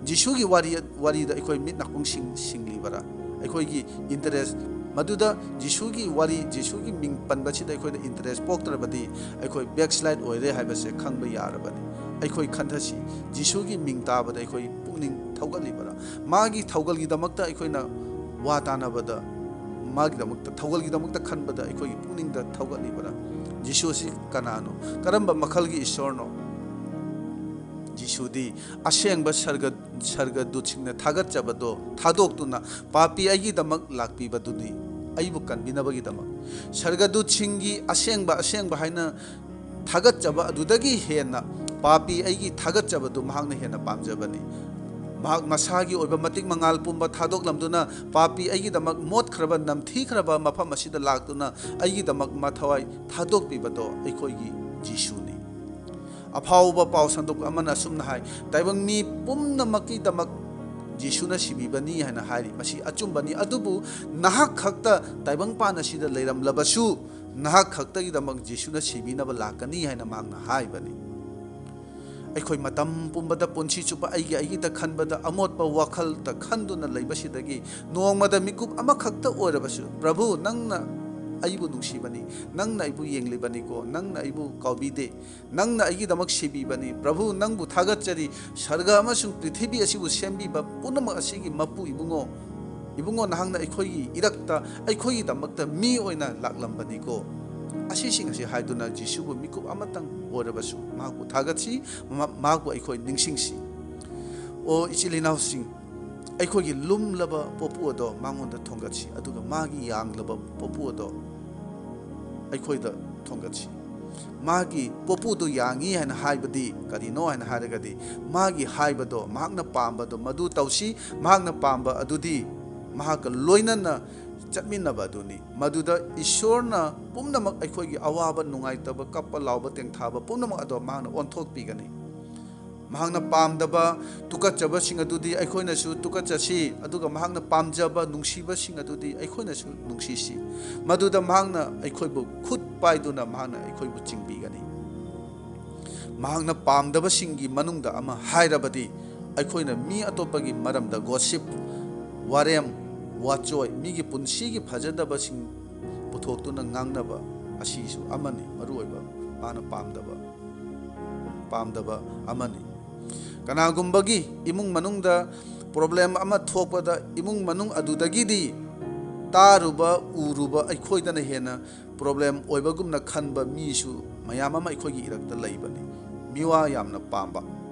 ꯖꯤꯁꯨꯒꯤ ꯋꯥꯔꯤ, ꯋꯥꯔꯤꯗ ꯑꯩꯈꯣꯏ ꯃꯤꯠ ꯅꯥꯀꯣꯡ ꯁꯤꯡ-, ꯁꯤꯡꯂꯤꯕꯔꯥ? ꯑꯩꯈꯣꯏꯒꯤ ꯏꯟꯇꯔꯦꯁ, ꯃꯗꯨꯗ ꯖꯤꯁꯨꯒꯤ ꯋꯥꯔꯤ, ꯖꯤꯁꯨꯒꯤ ꯃꯤꯡ ꯄꯟꯕꯁꯤꯗ ꯑꯩꯈꯣꯏꯗ ꯏꯟꯇꯔꯦꯁ ꯄꯣꯛꯇ꯭ꯔꯕꯗꯤ ꯑꯩꯈꯣꯏ ꯕꯦꯛꯁꯂꯥꯏꯠ ꯑꯣꯏꯔꯦ ꯍꯥꯏꯕꯁꯦ ꯈꯪꯕ ꯌꯥꯔꯕꯅꯤ꯫ ꯑꯩꯈꯣꯏ ꯈꯟꯊꯁꯤ, ꯖꯤꯁꯨꯒꯤ ꯃꯤꯡ ꯇꯥꯕꯗ ꯑꯩꯈꯣꯏ ꯄꯨꯛꯅꯤꯡ ꯄꯨꯛꯅꯤꯡ ꯊꯧꯒꯠꯂꯤꯕꯔꯥ? ꯃꯥꯒꯤ ꯊꯧꯒꯜꯒꯤꯗꯃꯛꯇ ꯑꯩꯈꯣꯏꯅ ꯋꯥ ꯇꯥꯅꯕꯗ, ꯃꯥꯒꯤꯗꯃꯛꯇ, ꯊꯧꯒꯜꯒꯤꯗꯃꯛꯇ ꯈꯟꯕꯗ ꯑꯩꯈꯣꯏꯒꯤ ꯄꯨꯛꯅꯤꯡꯗ ꯊꯧꯒꯠꯂꯤꯕꯔꯥ? ꯖꯤꯁꯨ ꯑꯁꯤ ꯀꯅꯥꯅꯣ? ꯀꯔꯝꯕ ꯃꯈꯜꯒꯤ ꯏꯁꯣꯔꯅꯣ? ꯖꯤꯁꯨꯗꯤ ꯑꯁꯦꯡꯕ ꯁꯔꯒ, ꯁꯔꯒꯗꯨꯠꯁꯤꯡꯅ ꯊꯥꯒꯠꯆꯕꯗꯣ ꯊꯥꯗꯣꯛꯇꯨꯅ ꯄꯥꯄꯤ ꯑꯩꯒꯤꯗꯃꯛ ꯂꯥꯛꯄꯤꯕꯗꯨꯅꯤ, ꯑꯩꯕꯨ ꯀꯟꯕꯤꯅꯕꯒꯤꯗꯃꯛ꯫ ꯁꯔꯒꯗꯨꯠꯁꯤꯡꯒꯤ ꯑꯁꯦꯡꯕ, ꯑꯁꯦꯡꯕ ꯍꯥꯏꯅ ꯊꯥꯒꯠꯆꯕ ꯑꯗꯨꯗꯒꯤ ꯍꯦꯟꯅ ꯄꯥꯄꯤ ꯑꯩꯒꯤ ꯊꯥꯒꯠꯆꯕꯗꯨ ꯃꯍꯥꯛꯅ ꯍꯦꯟꯅ ꯄꯥꯝꯖꯕꯅꯤ꯫ ꯃꯍꯥꯛ ꯃꯁꯥꯒꯤ ꯑꯣꯏꯕ ꯃꯇꯤꯛ ꯃꯉꯥꯜ ꯄꯨꯝꯕ ꯊꯥꯗꯣꯛꯂꯝꯗꯨꯅ ꯄꯥꯄꯤ ꯑꯩꯒꯤꯗꯃꯛ ꯃꯣꯠꯈ꯭ꯔꯕ, ꯅꯝꯊꯤꯈ꯭ꯔꯕ ꯃꯐꯝ ꯑꯁꯤꯗ ꯂꯥꯛꯇꯨꯅ ꯑꯩꯒꯤꯗꯃꯛ ꯃꯊꯋꯥꯏ ꯊꯥꯗꯣꯛꯄꯤꯕꯗꯣ ꯑꯩꯈꯣꯏꯒꯤ ꯖꯤꯁꯨꯅꯤ꯫ ꯑꯐꯥꯎꯕ ꯄꯥꯎ ꯁꯟꯗꯣꯛꯄ ꯑꯃꯅ ꯑꯁꯨꯝꯅ ꯍꯥꯏ, "ꯇꯥꯏꯕꯪ ꯃꯤ ꯄꯨꯝꯅꯃꯛꯀꯤꯗꯃꯛ ꯖꯤꯁꯨꯅ ꯁꯤꯕꯤꯕꯅꯤ" ꯍꯥꯏꯅ ꯍꯥꯏꯔꯤ꯫ ꯃꯁꯤ ꯑꯆꯨꯝꯕꯅꯤ, ꯑꯗꯨꯕꯨ ꯅꯍꯥꯛ ꯈꯛꯇ ꯇꯥꯏꯕꯪ ꯄꯥꯟ ꯑꯁꯤꯗ ꯂꯩꯔꯝꯂꯕꯁꯨ, ꯅꯍꯥꯛ ꯈꯛꯇꯒꯤꯗꯃꯛ ꯖꯤꯁꯨꯅ ꯁꯤꯕꯤꯅꯕ ꯂꯥꯛꯀꯅꯤ ꯍꯥꯏꯅ ꯃꯍꯥꯛꯅ ꯍꯥꯏꯕꯅꯤ꯫ ꯑꯩꯈꯣꯏ ꯃꯇꯝ ꯄꯨꯝꯕꯗ ꯄꯨꯟꯁꯤ ꯆꯨꯞꯄ ꯑꯩꯒꯤ, ꯑꯩꯒꯤꯗ ꯈꯟꯕꯗ, ꯑꯃꯣꯠꯄ ꯋꯥꯈꯜꯗ ꯈꯟꯗꯨꯅ ꯂꯩꯕꯁꯤꯗꯒꯤ ꯅꯣꯡꯃꯗ ꯃꯤꯀꯨꯞ ꯑꯃꯈꯛꯇ ꯑꯣꯏꯔꯕꯁꯨ, "ꯄ꯭ꯔꯚꯨ, ꯅꯪꯅ ꯑꯩꯕꯨ ꯅꯨꯡꯁꯤꯕꯅꯤ, ꯅꯪꯅ ꯑꯩꯕꯨ ꯌꯦꯡꯂꯤꯕꯅꯤꯀꯣ, ꯅꯪꯅ ꯑꯩꯕꯨ ꯀꯥꯎꯕꯤꯗꯦ, ꯅꯪꯅ ꯑꯩꯒꯤꯗꯃꯛ ꯁꯤꯕꯤꯕꯅꯤ꯫ ꯄ꯭ꯔꯚꯨ, ꯅꯪꯕꯨ ꯊꯥꯒꯠꯆꯔꯤ, ꯁꯔꯒ ꯑꯃꯁꯨꯡ ꯄ꯭ꯔꯤꯊꯤꯕꯤ ꯑꯁꯤꯕꯨ ꯁꯦꯝꯕꯤꯕ ꯄꯨꯝꯅꯃꯛ ꯑꯁꯤꯒꯤ ꯃꯄꯨ ꯏꯕꯨꯡꯉꯣ, ꯏꯕꯨꯡꯉꯣ, ꯅꯍꯥꯛꯅ ꯑꯩꯈꯣꯏꯒꯤ ꯏꯔꯛꯇ ꯑꯩꯈꯣꯏꯒꯤꯗꯃꯛꯇ ꯃꯤ ꯑꯣꯏꯅ ꯂꯥꯛꯂꯝꯕꯅꯤꯀꯣ"꯫ ꯑꯁꯤꯁꯤꯡ ꯑꯁꯤ ꯍꯥꯏꯗꯨꯅ ꯖꯤꯁꯨꯕꯨ ꯃꯤꯀꯨꯞ ꯑꯃꯇꯪ ꯑꯣꯏꯔꯕꯁꯨ ꯃꯍꯥꯛꯄꯨ ꯊꯥꯒꯠꯁꯤ, ꯃ-, ꯃꯍꯥꯛꯄꯨ ꯑꯩꯈꯣꯏ ꯅꯤꯡꯁꯤꯡꯁꯤ꯫ ꯑꯣ ꯏꯆꯤꯜ ꯏꯅꯥꯎꯁꯤꯡ, ꯑꯩꯈꯣꯏꯒꯤ ꯂꯨꯝꯂꯕ ꯄꯣꯄꯨ ꯑꯗꯣ ꯃꯉꯣꯟꯗ ꯊꯣꯡꯒꯠꯁꯤ, ꯑꯗꯨꯒ ꯃꯥꯒꯤ ꯌꯥꯡꯂꯕ ꯄꯣꯄꯨ ꯑꯗꯣ ꯑꯩꯈꯣꯏꯗ ꯊꯣꯡꯒꯠꯁꯤ꯫ ꯃꯥꯒꯤ ꯄꯣꯄꯨꯗꯨ ꯌꯥꯡꯉꯤ ꯍꯥꯏꯅ ꯍꯥꯏꯕꯗꯤ ꯀꯔꯤꯅꯣ ꯍꯥꯏꯅ ꯍꯥꯏꯔꯒꯗꯤ, ꯃꯥꯒꯤ ꯍꯥꯏꯕꯗꯣ, ꯃꯍꯥꯛꯅ ꯄꯥꯝꯕꯗꯣ ꯃꯗꯨ ꯇꯧꯁꯤ, ꯃꯍꯥꯛꯅ ꯄꯥꯝꯕ ꯑꯗꯨꯗꯤ ꯃꯍꯥꯛꯀ ꯂꯣꯏꯅꯅ ꯆꯠꯃꯤꯟꯅꯕ ꯑꯗꯨꯅꯤ꯫ ꯃꯗꯨꯗ ꯏꯁꯣꯔꯅ ꯄꯨꯝꯅꯃꯛ, ꯑꯩꯈꯣꯏꯒꯤ ꯑꯋꯥꯕ, ꯅꯨꯡꯉꯥꯏꯇꯕ, ꯀꯞꯄ ꯂꯥꯎꯕ, ꯇꯦꯡꯊꯥꯕ ꯄꯨꯝꯅꯃꯛ ꯑꯗꯣ ꯃꯍꯥꯛꯅ ꯑꯣꯟꯊꯣꯛꯄꯤꯒꯅꯤ꯫ ꯃꯍꯥꯛꯅ ꯄꯥꯝꯗꯕ ꯇꯨꯀꯠꯆꯕꯁꯤꯡ ꯑꯗꯨꯗꯤ ꯑꯩꯈꯣꯏꯅꯁꯨ ꯇꯨꯀꯠꯆꯁꯤ, ꯑꯗꯨꯒ ꯃꯍꯥꯛꯅ ꯄꯥꯝꯖꯕ ꯅꯨꯡꯁꯤꯕꯁꯤꯡ ꯑꯗꯨꯗꯤ ꯑꯩꯈꯣꯏꯅꯁꯨ ꯅꯨꯡꯁꯤꯁꯤ꯫ ꯃꯗꯨꯗ ꯃꯍꯥꯛꯅ ꯑꯩꯈꯣꯏꯕꯨ ꯈꯨꯠ ꯄꯥꯏꯗꯨꯅ ꯃꯍꯥꯛꯅ ꯑꯩꯈꯣꯏꯕꯨ ꯆꯤꯡꯕꯤꯒꯅꯤ꯫ ꯃꯍꯥꯛꯅ ꯄꯥꯝꯗꯕꯁꯤꯡꯒꯤ ꯃꯅꯨꯡꯗ ꯑꯃ ꯍꯥꯏꯔꯕꯗꯤ, ꯑꯩꯈꯣꯏꯅ ꯃꯤ ꯑꯇꯣꯞꯄꯒꯤ ꯃꯔꯝꯗ ꯒꯣꯁꯤꯞ, ꯋꯥꯔꯦꯝ, ꯋꯥꯆꯣꯏ, ꯃꯤꯒꯤ ꯄꯨꯟꯁꯤꯒꯤ ꯐꯖꯗꯕꯁꯤꯡ ꯄꯨꯊꯣꯛꯇꯨꯅ ꯉꯥꯡꯅꯕ ꯑꯁꯤꯁꯨ ꯑꯃꯅꯤ, ꯃꯔꯨꯑꯣꯏꯕ ꯃꯥꯅ ꯄꯥꯝꯗꯕ, ꯄꯥꯝꯗꯕ ꯑꯃꯅꯤ꯫ ꯀꯅꯥꯒꯨꯝꯕꯒꯤ ꯏꯃꯨꯡ ꯃꯅꯨꯡꯗ ꯄ꯭ꯔꯣꯕ꯭ꯂꯦꯝ ꯑꯃ ꯊꯣꯛꯄꯗ, ꯏꯃꯨꯡ ꯃꯅꯨꯡ ꯑꯗꯨꯗꯒꯤꯗꯤ ꯇꯥꯔꯨꯕ, ꯎꯔꯨꯕ ꯑꯩꯈꯣꯏꯗꯅ ꯍꯦꯟꯅ ꯄ꯭ꯔꯣꯕ꯭ꯂꯦꯝ ꯑꯣꯏꯕꯒꯨꯝꯅ ꯈꯟꯕ ꯃꯤꯁꯨ ꯃꯌꯥꯝ ꯑꯃ ꯑꯩꯈꯣꯏꯒꯤ ꯏꯔꯛꯇ ꯂꯩꯕꯅꯤ꯫ ꯃꯤꯋꯥ ꯌꯥꯝꯅ ꯄꯥꯝꯕ,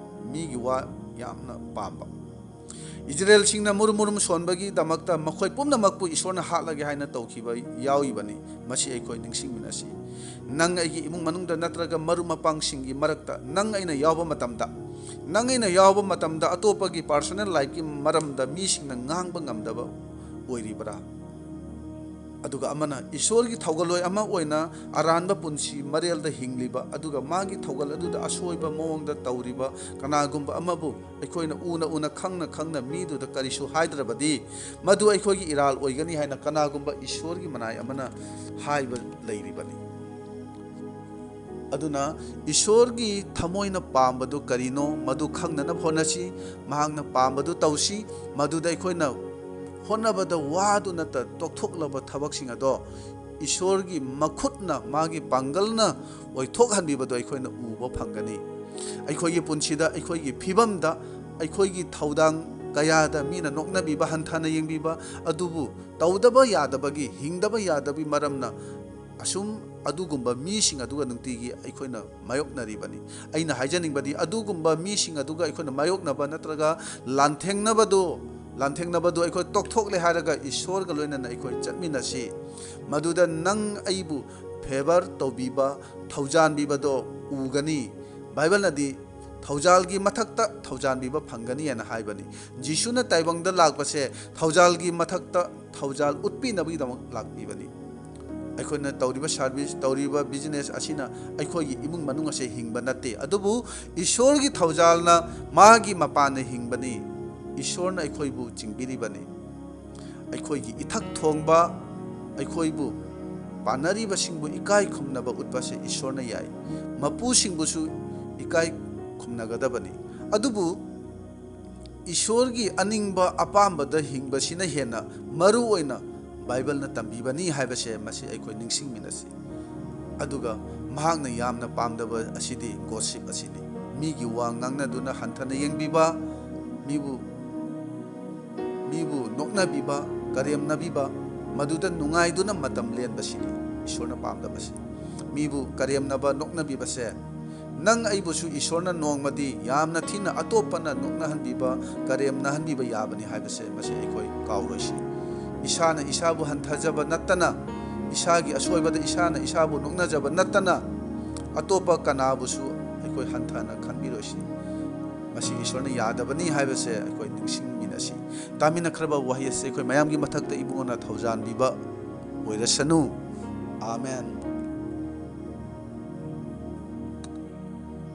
ꯃꯤꯒꯤ ꯋꯥ ꯌꯥꯝꯅ ꯄꯥꯝꯕ꯫ ꯏꯖꯔꯦꯜꯁꯤꯡꯅ ꯃꯨꯔꯨꯝ ꯃꯨꯔꯨꯝ ꯁꯣꯟꯕꯒꯤꯗꯃꯛꯇ ꯃꯈꯣꯏ ꯄꯨꯝꯅꯃꯛꯄꯨ ꯏꯁꯣꯔꯅ ꯍꯥꯠꯂꯒꯦ ꯍꯥꯏꯅ ꯇꯧꯈꯤꯕ ꯌꯥꯎꯏꯕꯅꯤ꯫ ꯃꯁꯤ ꯑꯩꯈꯣꯏ ꯅꯤꯡꯁꯤꯡꯃꯤꯟꯅꯁꯤ꯫ ꯅꯪ ꯑꯩꯒꯤ ꯏꯃꯨꯡ ꯃꯅꯨꯡꯗ ꯅꯠꯇ꯭ꯔꯒ ꯃꯔꯨꯞ ꯃꯄꯥꯡꯁꯤꯡꯒꯤ ꯃꯔꯛꯇ ꯅꯪ ꯑꯩꯅ ꯌꯥꯎꯕ ꯃꯇꯝꯗ, ꯅꯪ ꯑꯩꯅ ꯌꯥꯎꯕ ꯃꯇꯝꯗ ꯑꯇꯣꯞꯄꯒꯤ ꯄꯥꯔꯁꯣꯅꯦꯜ ꯂꯥꯏꯐꯀꯤ ꯃꯔꯝꯗ ꯃꯤꯁꯤꯡꯅ ꯉꯥꯡꯕ ꯉꯝꯗꯕ ꯑꯣꯏꯔꯤꯕ꯭ꯔꯥ? ꯑꯗꯨꯒ ꯑꯃꯅ ꯏꯁꯣꯔꯒꯤ ꯊꯧꯒꯜꯂꯣꯏ ꯑꯃ ꯑꯣꯏꯅ ꯑꯔꯥꯟꯕ ꯄꯨꯟꯁꯤ ꯃꯔꯦꯜꯗ ꯍꯤꯡꯂꯤꯕ, ꯑꯗꯨꯒ ꯃꯥꯒꯤ ꯊꯧꯒꯜ ꯑꯗꯨꯗ ꯑꯁꯣꯏꯕ ꯃꯑꯣꯡꯗ ꯇꯧꯔꯤꯕ ꯀꯅꯥꯒꯨꯝꯕ ꯑꯃꯕꯨ ꯑꯩꯈꯣꯏꯅ ꯎꯅ ꯎꯅ, ꯈꯪꯅ ꯈꯪꯅ ꯃꯤꯗꯨꯗ ꯀꯔꯤꯁꯨ ꯍꯥꯏꯗ꯭ꯔꯕꯗꯤ, ꯃꯗꯨ ꯑꯩꯈꯣꯏꯒꯤ ꯏꯔꯥꯜ ꯑꯣꯏꯒꯅꯤ ꯍꯥꯏꯅ ꯀꯅꯥꯒꯨꯝꯕ ꯏꯁꯣꯔꯒꯤ ꯃꯅꯥꯏ ꯑꯃꯅ ꯍꯥꯏꯕ ꯂꯩꯔꯤꯕꯅꯤ꯫ ꯑꯗꯨꯅ ꯏꯁꯣꯔꯒꯤ ꯊꯃꯣꯏꯅ ꯄꯥꯝꯕꯗꯨ ꯀꯔꯤꯅꯣ, ꯃꯗꯨ ꯈꯪꯅꯅꯕ ꯍꯣꯠꯅꯁꯤ꯫ ꯃꯍꯥꯛꯅ ꯄꯥꯝꯕꯗꯨ ꯇꯧꯁꯤ꯫ ꯃꯗꯨꯗ ꯑꯩꯈꯣꯏꯅ ꯍꯣꯠꯅꯕꯗ ꯋꯥꯗꯨꯅ ꯇ-, ꯇꯣꯛꯊꯣꯛꯂꯕ ꯊꯕꯛꯁꯤꯡ ꯑꯗꯣ ꯏꯁꯣꯔꯒꯤ ꯃꯈꯨꯠꯅ, ꯃꯥꯒꯤ ꯄꯥꯡꯒꯜꯅ ꯑꯣꯏꯊꯣꯛꯍꯟꯕꯤꯕꯗꯣ ꯑꯩꯈꯣꯏꯅ ꯎꯕ ꯐꯪꯒꯅꯤ꯫ ꯑꯩꯈꯣꯏꯒꯤ ꯄꯨꯟꯁꯤꯗ, ꯑꯩꯈꯣꯏꯒꯤ ꯐꯤꯕꯝꯗ, ꯑꯩꯈꯣꯏꯒꯤ ꯊꯧꯗꯥꯡ ꯀꯌꯥꯗ ꯃꯤꯅ ꯅꯣꯛꯅꯕꯤꯕ, ꯍꯟꯊꯅ ꯌꯦꯡꯕꯤꯕ, ꯑꯗꯨꯕꯨ ꯇꯧꯗꯕ ꯌꯥꯗꯕꯒꯤ, ꯍꯤꯡꯗꯕ ꯌꯥꯗꯕꯒꯤ ꯃꯔꯝꯅ ꯑꯁꯨꯝ ꯑꯗꯨꯒꯨꯝꯕ ꯃꯤꯁꯤꯡ ꯑꯗꯨꯒ ꯅꯨꯡꯇꯤꯒꯤ ꯑꯩꯈꯣꯏꯅ ꯃꯥꯌꯣꯛꯅꯔꯤꯕꯅꯤ꯫ ꯑꯩꯅ ꯍꯥꯏꯖꯅꯤꯡꯕꯗꯤ, ꯑꯗꯨꯒꯨꯝꯕ ꯃꯤꯁꯤꯡ ꯑꯗꯨꯒ ꯑꯩꯈꯣꯏꯅ ꯃꯥꯌꯣꯛꯅꯕ ꯅꯠꯇ꯭ꯔꯒ ꯂꯥꯟꯊꯦꯡꯅꯕꯗꯨ, ꯂꯥꯟꯊꯦꯡꯅꯕꯗꯨ ꯑꯩꯈꯣꯏ ꯇꯣꯛꯊꯣꯛꯂꯦ ꯍꯥꯏꯔꯒ ꯏꯁꯣꯔꯒ ꯂꯣꯏꯅꯅ ꯑꯩꯈꯣꯏ ꯆꯠꯃꯤꯟꯅꯁꯤ꯫ ꯃꯗꯨꯗ ꯅꯪ ꯑꯩꯕꯨ ꯐꯦꯚꯔ ꯇꯧꯕꯤꯕ, ꯊꯧꯖꯥꯟꯕꯤꯕꯗꯣ ꯎꯒꯅꯤ꯫ ꯕꯥꯏꯕꯜꯅꯗꯤ ꯊꯧꯖꯥꯜꯒꯤ ꯃꯊꯛꯇ ꯊꯧꯖꯥꯟꯕꯤꯕ ꯐꯪꯒꯅꯤ ꯍꯥꯏꯅ ꯍꯥꯏꯕꯅꯤ꯫ ꯖꯤꯁꯨꯅ ꯇꯥꯏꯕꯪꯗ ꯂꯥꯛꯄꯁꯦ ꯊꯧꯖꯥꯜꯒꯤ ꯃꯊꯛꯇ ꯊꯧꯖꯥꯜ ꯎꯠꯄꯤꯅꯕꯒꯤꯗꯃꯛ ꯂꯥꯛꯄꯤꯕꯅꯤ꯫ ꯑꯩꯈꯣꯏꯅ ꯇꯧꯔꯤꯕ ꯁꯥꯔꯚꯤꯁ, ꯇꯧꯔꯤꯕ ꯕꯤꯖꯤꯅꯦꯁ ꯑꯁꯤꯅ ꯑꯩꯈꯣꯏꯒꯤ ꯏꯃꯨꯡ ꯃꯅꯨꯡ ꯑꯁꯦ ꯍꯤꯡꯕ ꯅꯠꯇꯦ, ꯑꯗꯨꯕꯨ ꯏꯁꯣꯔꯒꯤ ꯊꯧꯖꯥꯜꯅ ꯃꯥꯒꯤ ꯃꯄꯥꯟꯅ ꯍꯤꯡꯕꯅꯤ꯫ ꯏꯁꯣꯔꯅ ꯑꯩꯈꯣꯏꯕꯨ ꯆꯤꯡꯕꯤꯔꯤꯕꯅꯤ꯫ ꯑꯩꯈꯣꯏꯒꯤ ꯏꯊꯛ ꯊꯣꯡꯕ, ꯑꯩꯈꯣꯏꯕꯨ ꯄꯥꯟꯅꯔꯤꯕꯁꯤꯡꯕꯨ ꯏꯀꯥꯏ ꯈꯨꯝꯅꯕ ꯎꯠꯄꯁꯦ ꯏꯁꯣꯔꯅ ꯌꯥꯏ꯫ ꯃꯄꯨꯁꯤꯡꯕꯨꯁꯨ ꯏꯀꯥꯏ ꯈꯨꯝꯅꯒꯗꯕꯅꯤ꯫ ꯑꯗꯨꯕꯨ ꯏꯁꯣꯔꯒꯤ ꯑꯅꯤꯡꯕ ꯑꯄꯥꯝꯕꯗ ꯍꯤꯡꯕꯁꯤꯅ ꯍꯦꯟꯅ ꯃꯔꯨ ꯑꯣꯏꯅ ꯕꯥꯏꯕꯜꯅ ꯇꯝꯕꯤꯕꯅꯤ ꯍꯥꯏꯕꯁꯦ ꯃꯁꯤ ꯑꯩꯈꯣꯏ ꯅꯤꯡꯁꯤꯡꯃꯤꯟꯅꯁꯤ꯫ ꯑꯗꯨꯒ ꯃꯍꯥꯛꯅ ꯌꯥꯝꯅ ꯄꯥꯝꯗꯕ ꯑꯁꯤꯗꯤ ꯒꯣꯁꯤꯞ ꯑꯁꯤꯅꯤ꯫ ꯃꯤꯒꯤ ꯋꯥ ꯉꯥꯡꯅꯗꯨꯅ ꯍꯟꯊꯅ ꯌꯦꯡꯕꯤꯕ, ꯃꯤꯕꯨ ꯃꯤꯕꯨ ꯅꯣꯛꯅꯕꯤꯕ, ꯀꯔꯦꯝꯅꯕꯤꯕ, ꯃꯗꯨꯗ ꯅꯨꯡꯉꯥꯏꯗꯨꯅ ꯃꯇꯝ ꯂꯦꯟꯕꯁꯤꯅꯤ ꯏꯁꯣꯔꯅ ꯄꯥꯝꯗꯕꯁꯤ꯫ ꯃꯤꯕꯨ ꯀꯔꯦꯝꯅꯕ, ꯅꯣꯛꯅꯕꯤꯕꯁꯦ, ꯅꯪ ꯑꯩꯕꯨꯁꯨ ꯏꯁꯣꯔꯅ ꯅꯣꯡꯃꯗꯤ ꯌꯥꯝꯅ ꯊꯤꯅ ꯑꯇꯣꯞꯄꯅ ꯅꯣꯛꯅꯍꯟꯕꯤꯕ, ꯀꯔꯦꯝꯅꯍꯟꯕꯤꯕ ꯌꯥꯕꯅꯤ ꯍꯥꯏꯕꯁꯦ ꯃꯁꯤ ꯑꯩꯈꯣꯏ ꯀꯥꯎꯔꯣꯏꯁꯤ꯫ ꯏꯁꯥꯅ ꯏꯁꯥꯕꯨ ꯍꯟꯊꯖꯕ ꯅꯠꯇꯅ, ꯏꯁꯥꯒꯤ ꯑꯁꯣꯏꯕꯗ ꯏꯁꯥꯅ ꯏꯁꯥꯕꯨ ꯅꯣꯛꯅꯖꯕ ꯅꯠꯇꯅ, ꯑꯇꯣꯞꯄ ꯀꯅꯥꯕꯨꯁꯨ ꯑꯩꯈꯣꯏ ꯍꯟꯊꯅ ꯈꯟꯕꯤꯔꯣꯏꯁꯤ꯫ ꯃꯁꯤ ꯏꯁꯣꯔꯅ ꯌꯥꯗꯕꯅꯤ ꯍꯥꯏꯕꯁꯦ ꯑꯩꯈꯣꯏ ꯅꯤꯡꯁꯤꯡꯃꯤꯟꯅꯁꯤ꯫ ꯇꯥꯃꯤꯟꯅꯈ꯭ꯔꯕ ꯋꯥꯍꯩ ꯑꯁꯤ ꯑꯩꯈꯣꯏ ꯃꯌꯥꯝꯒꯤ ꯃꯊꯛꯇ ꯏꯕꯨꯡꯉꯣꯅ ꯊꯧꯖꯥꯟꯕꯤꯕ ꯑꯣꯏꯔꯁꯅꯨ꯫ ꯑꯥꯃꯦꯟ꯫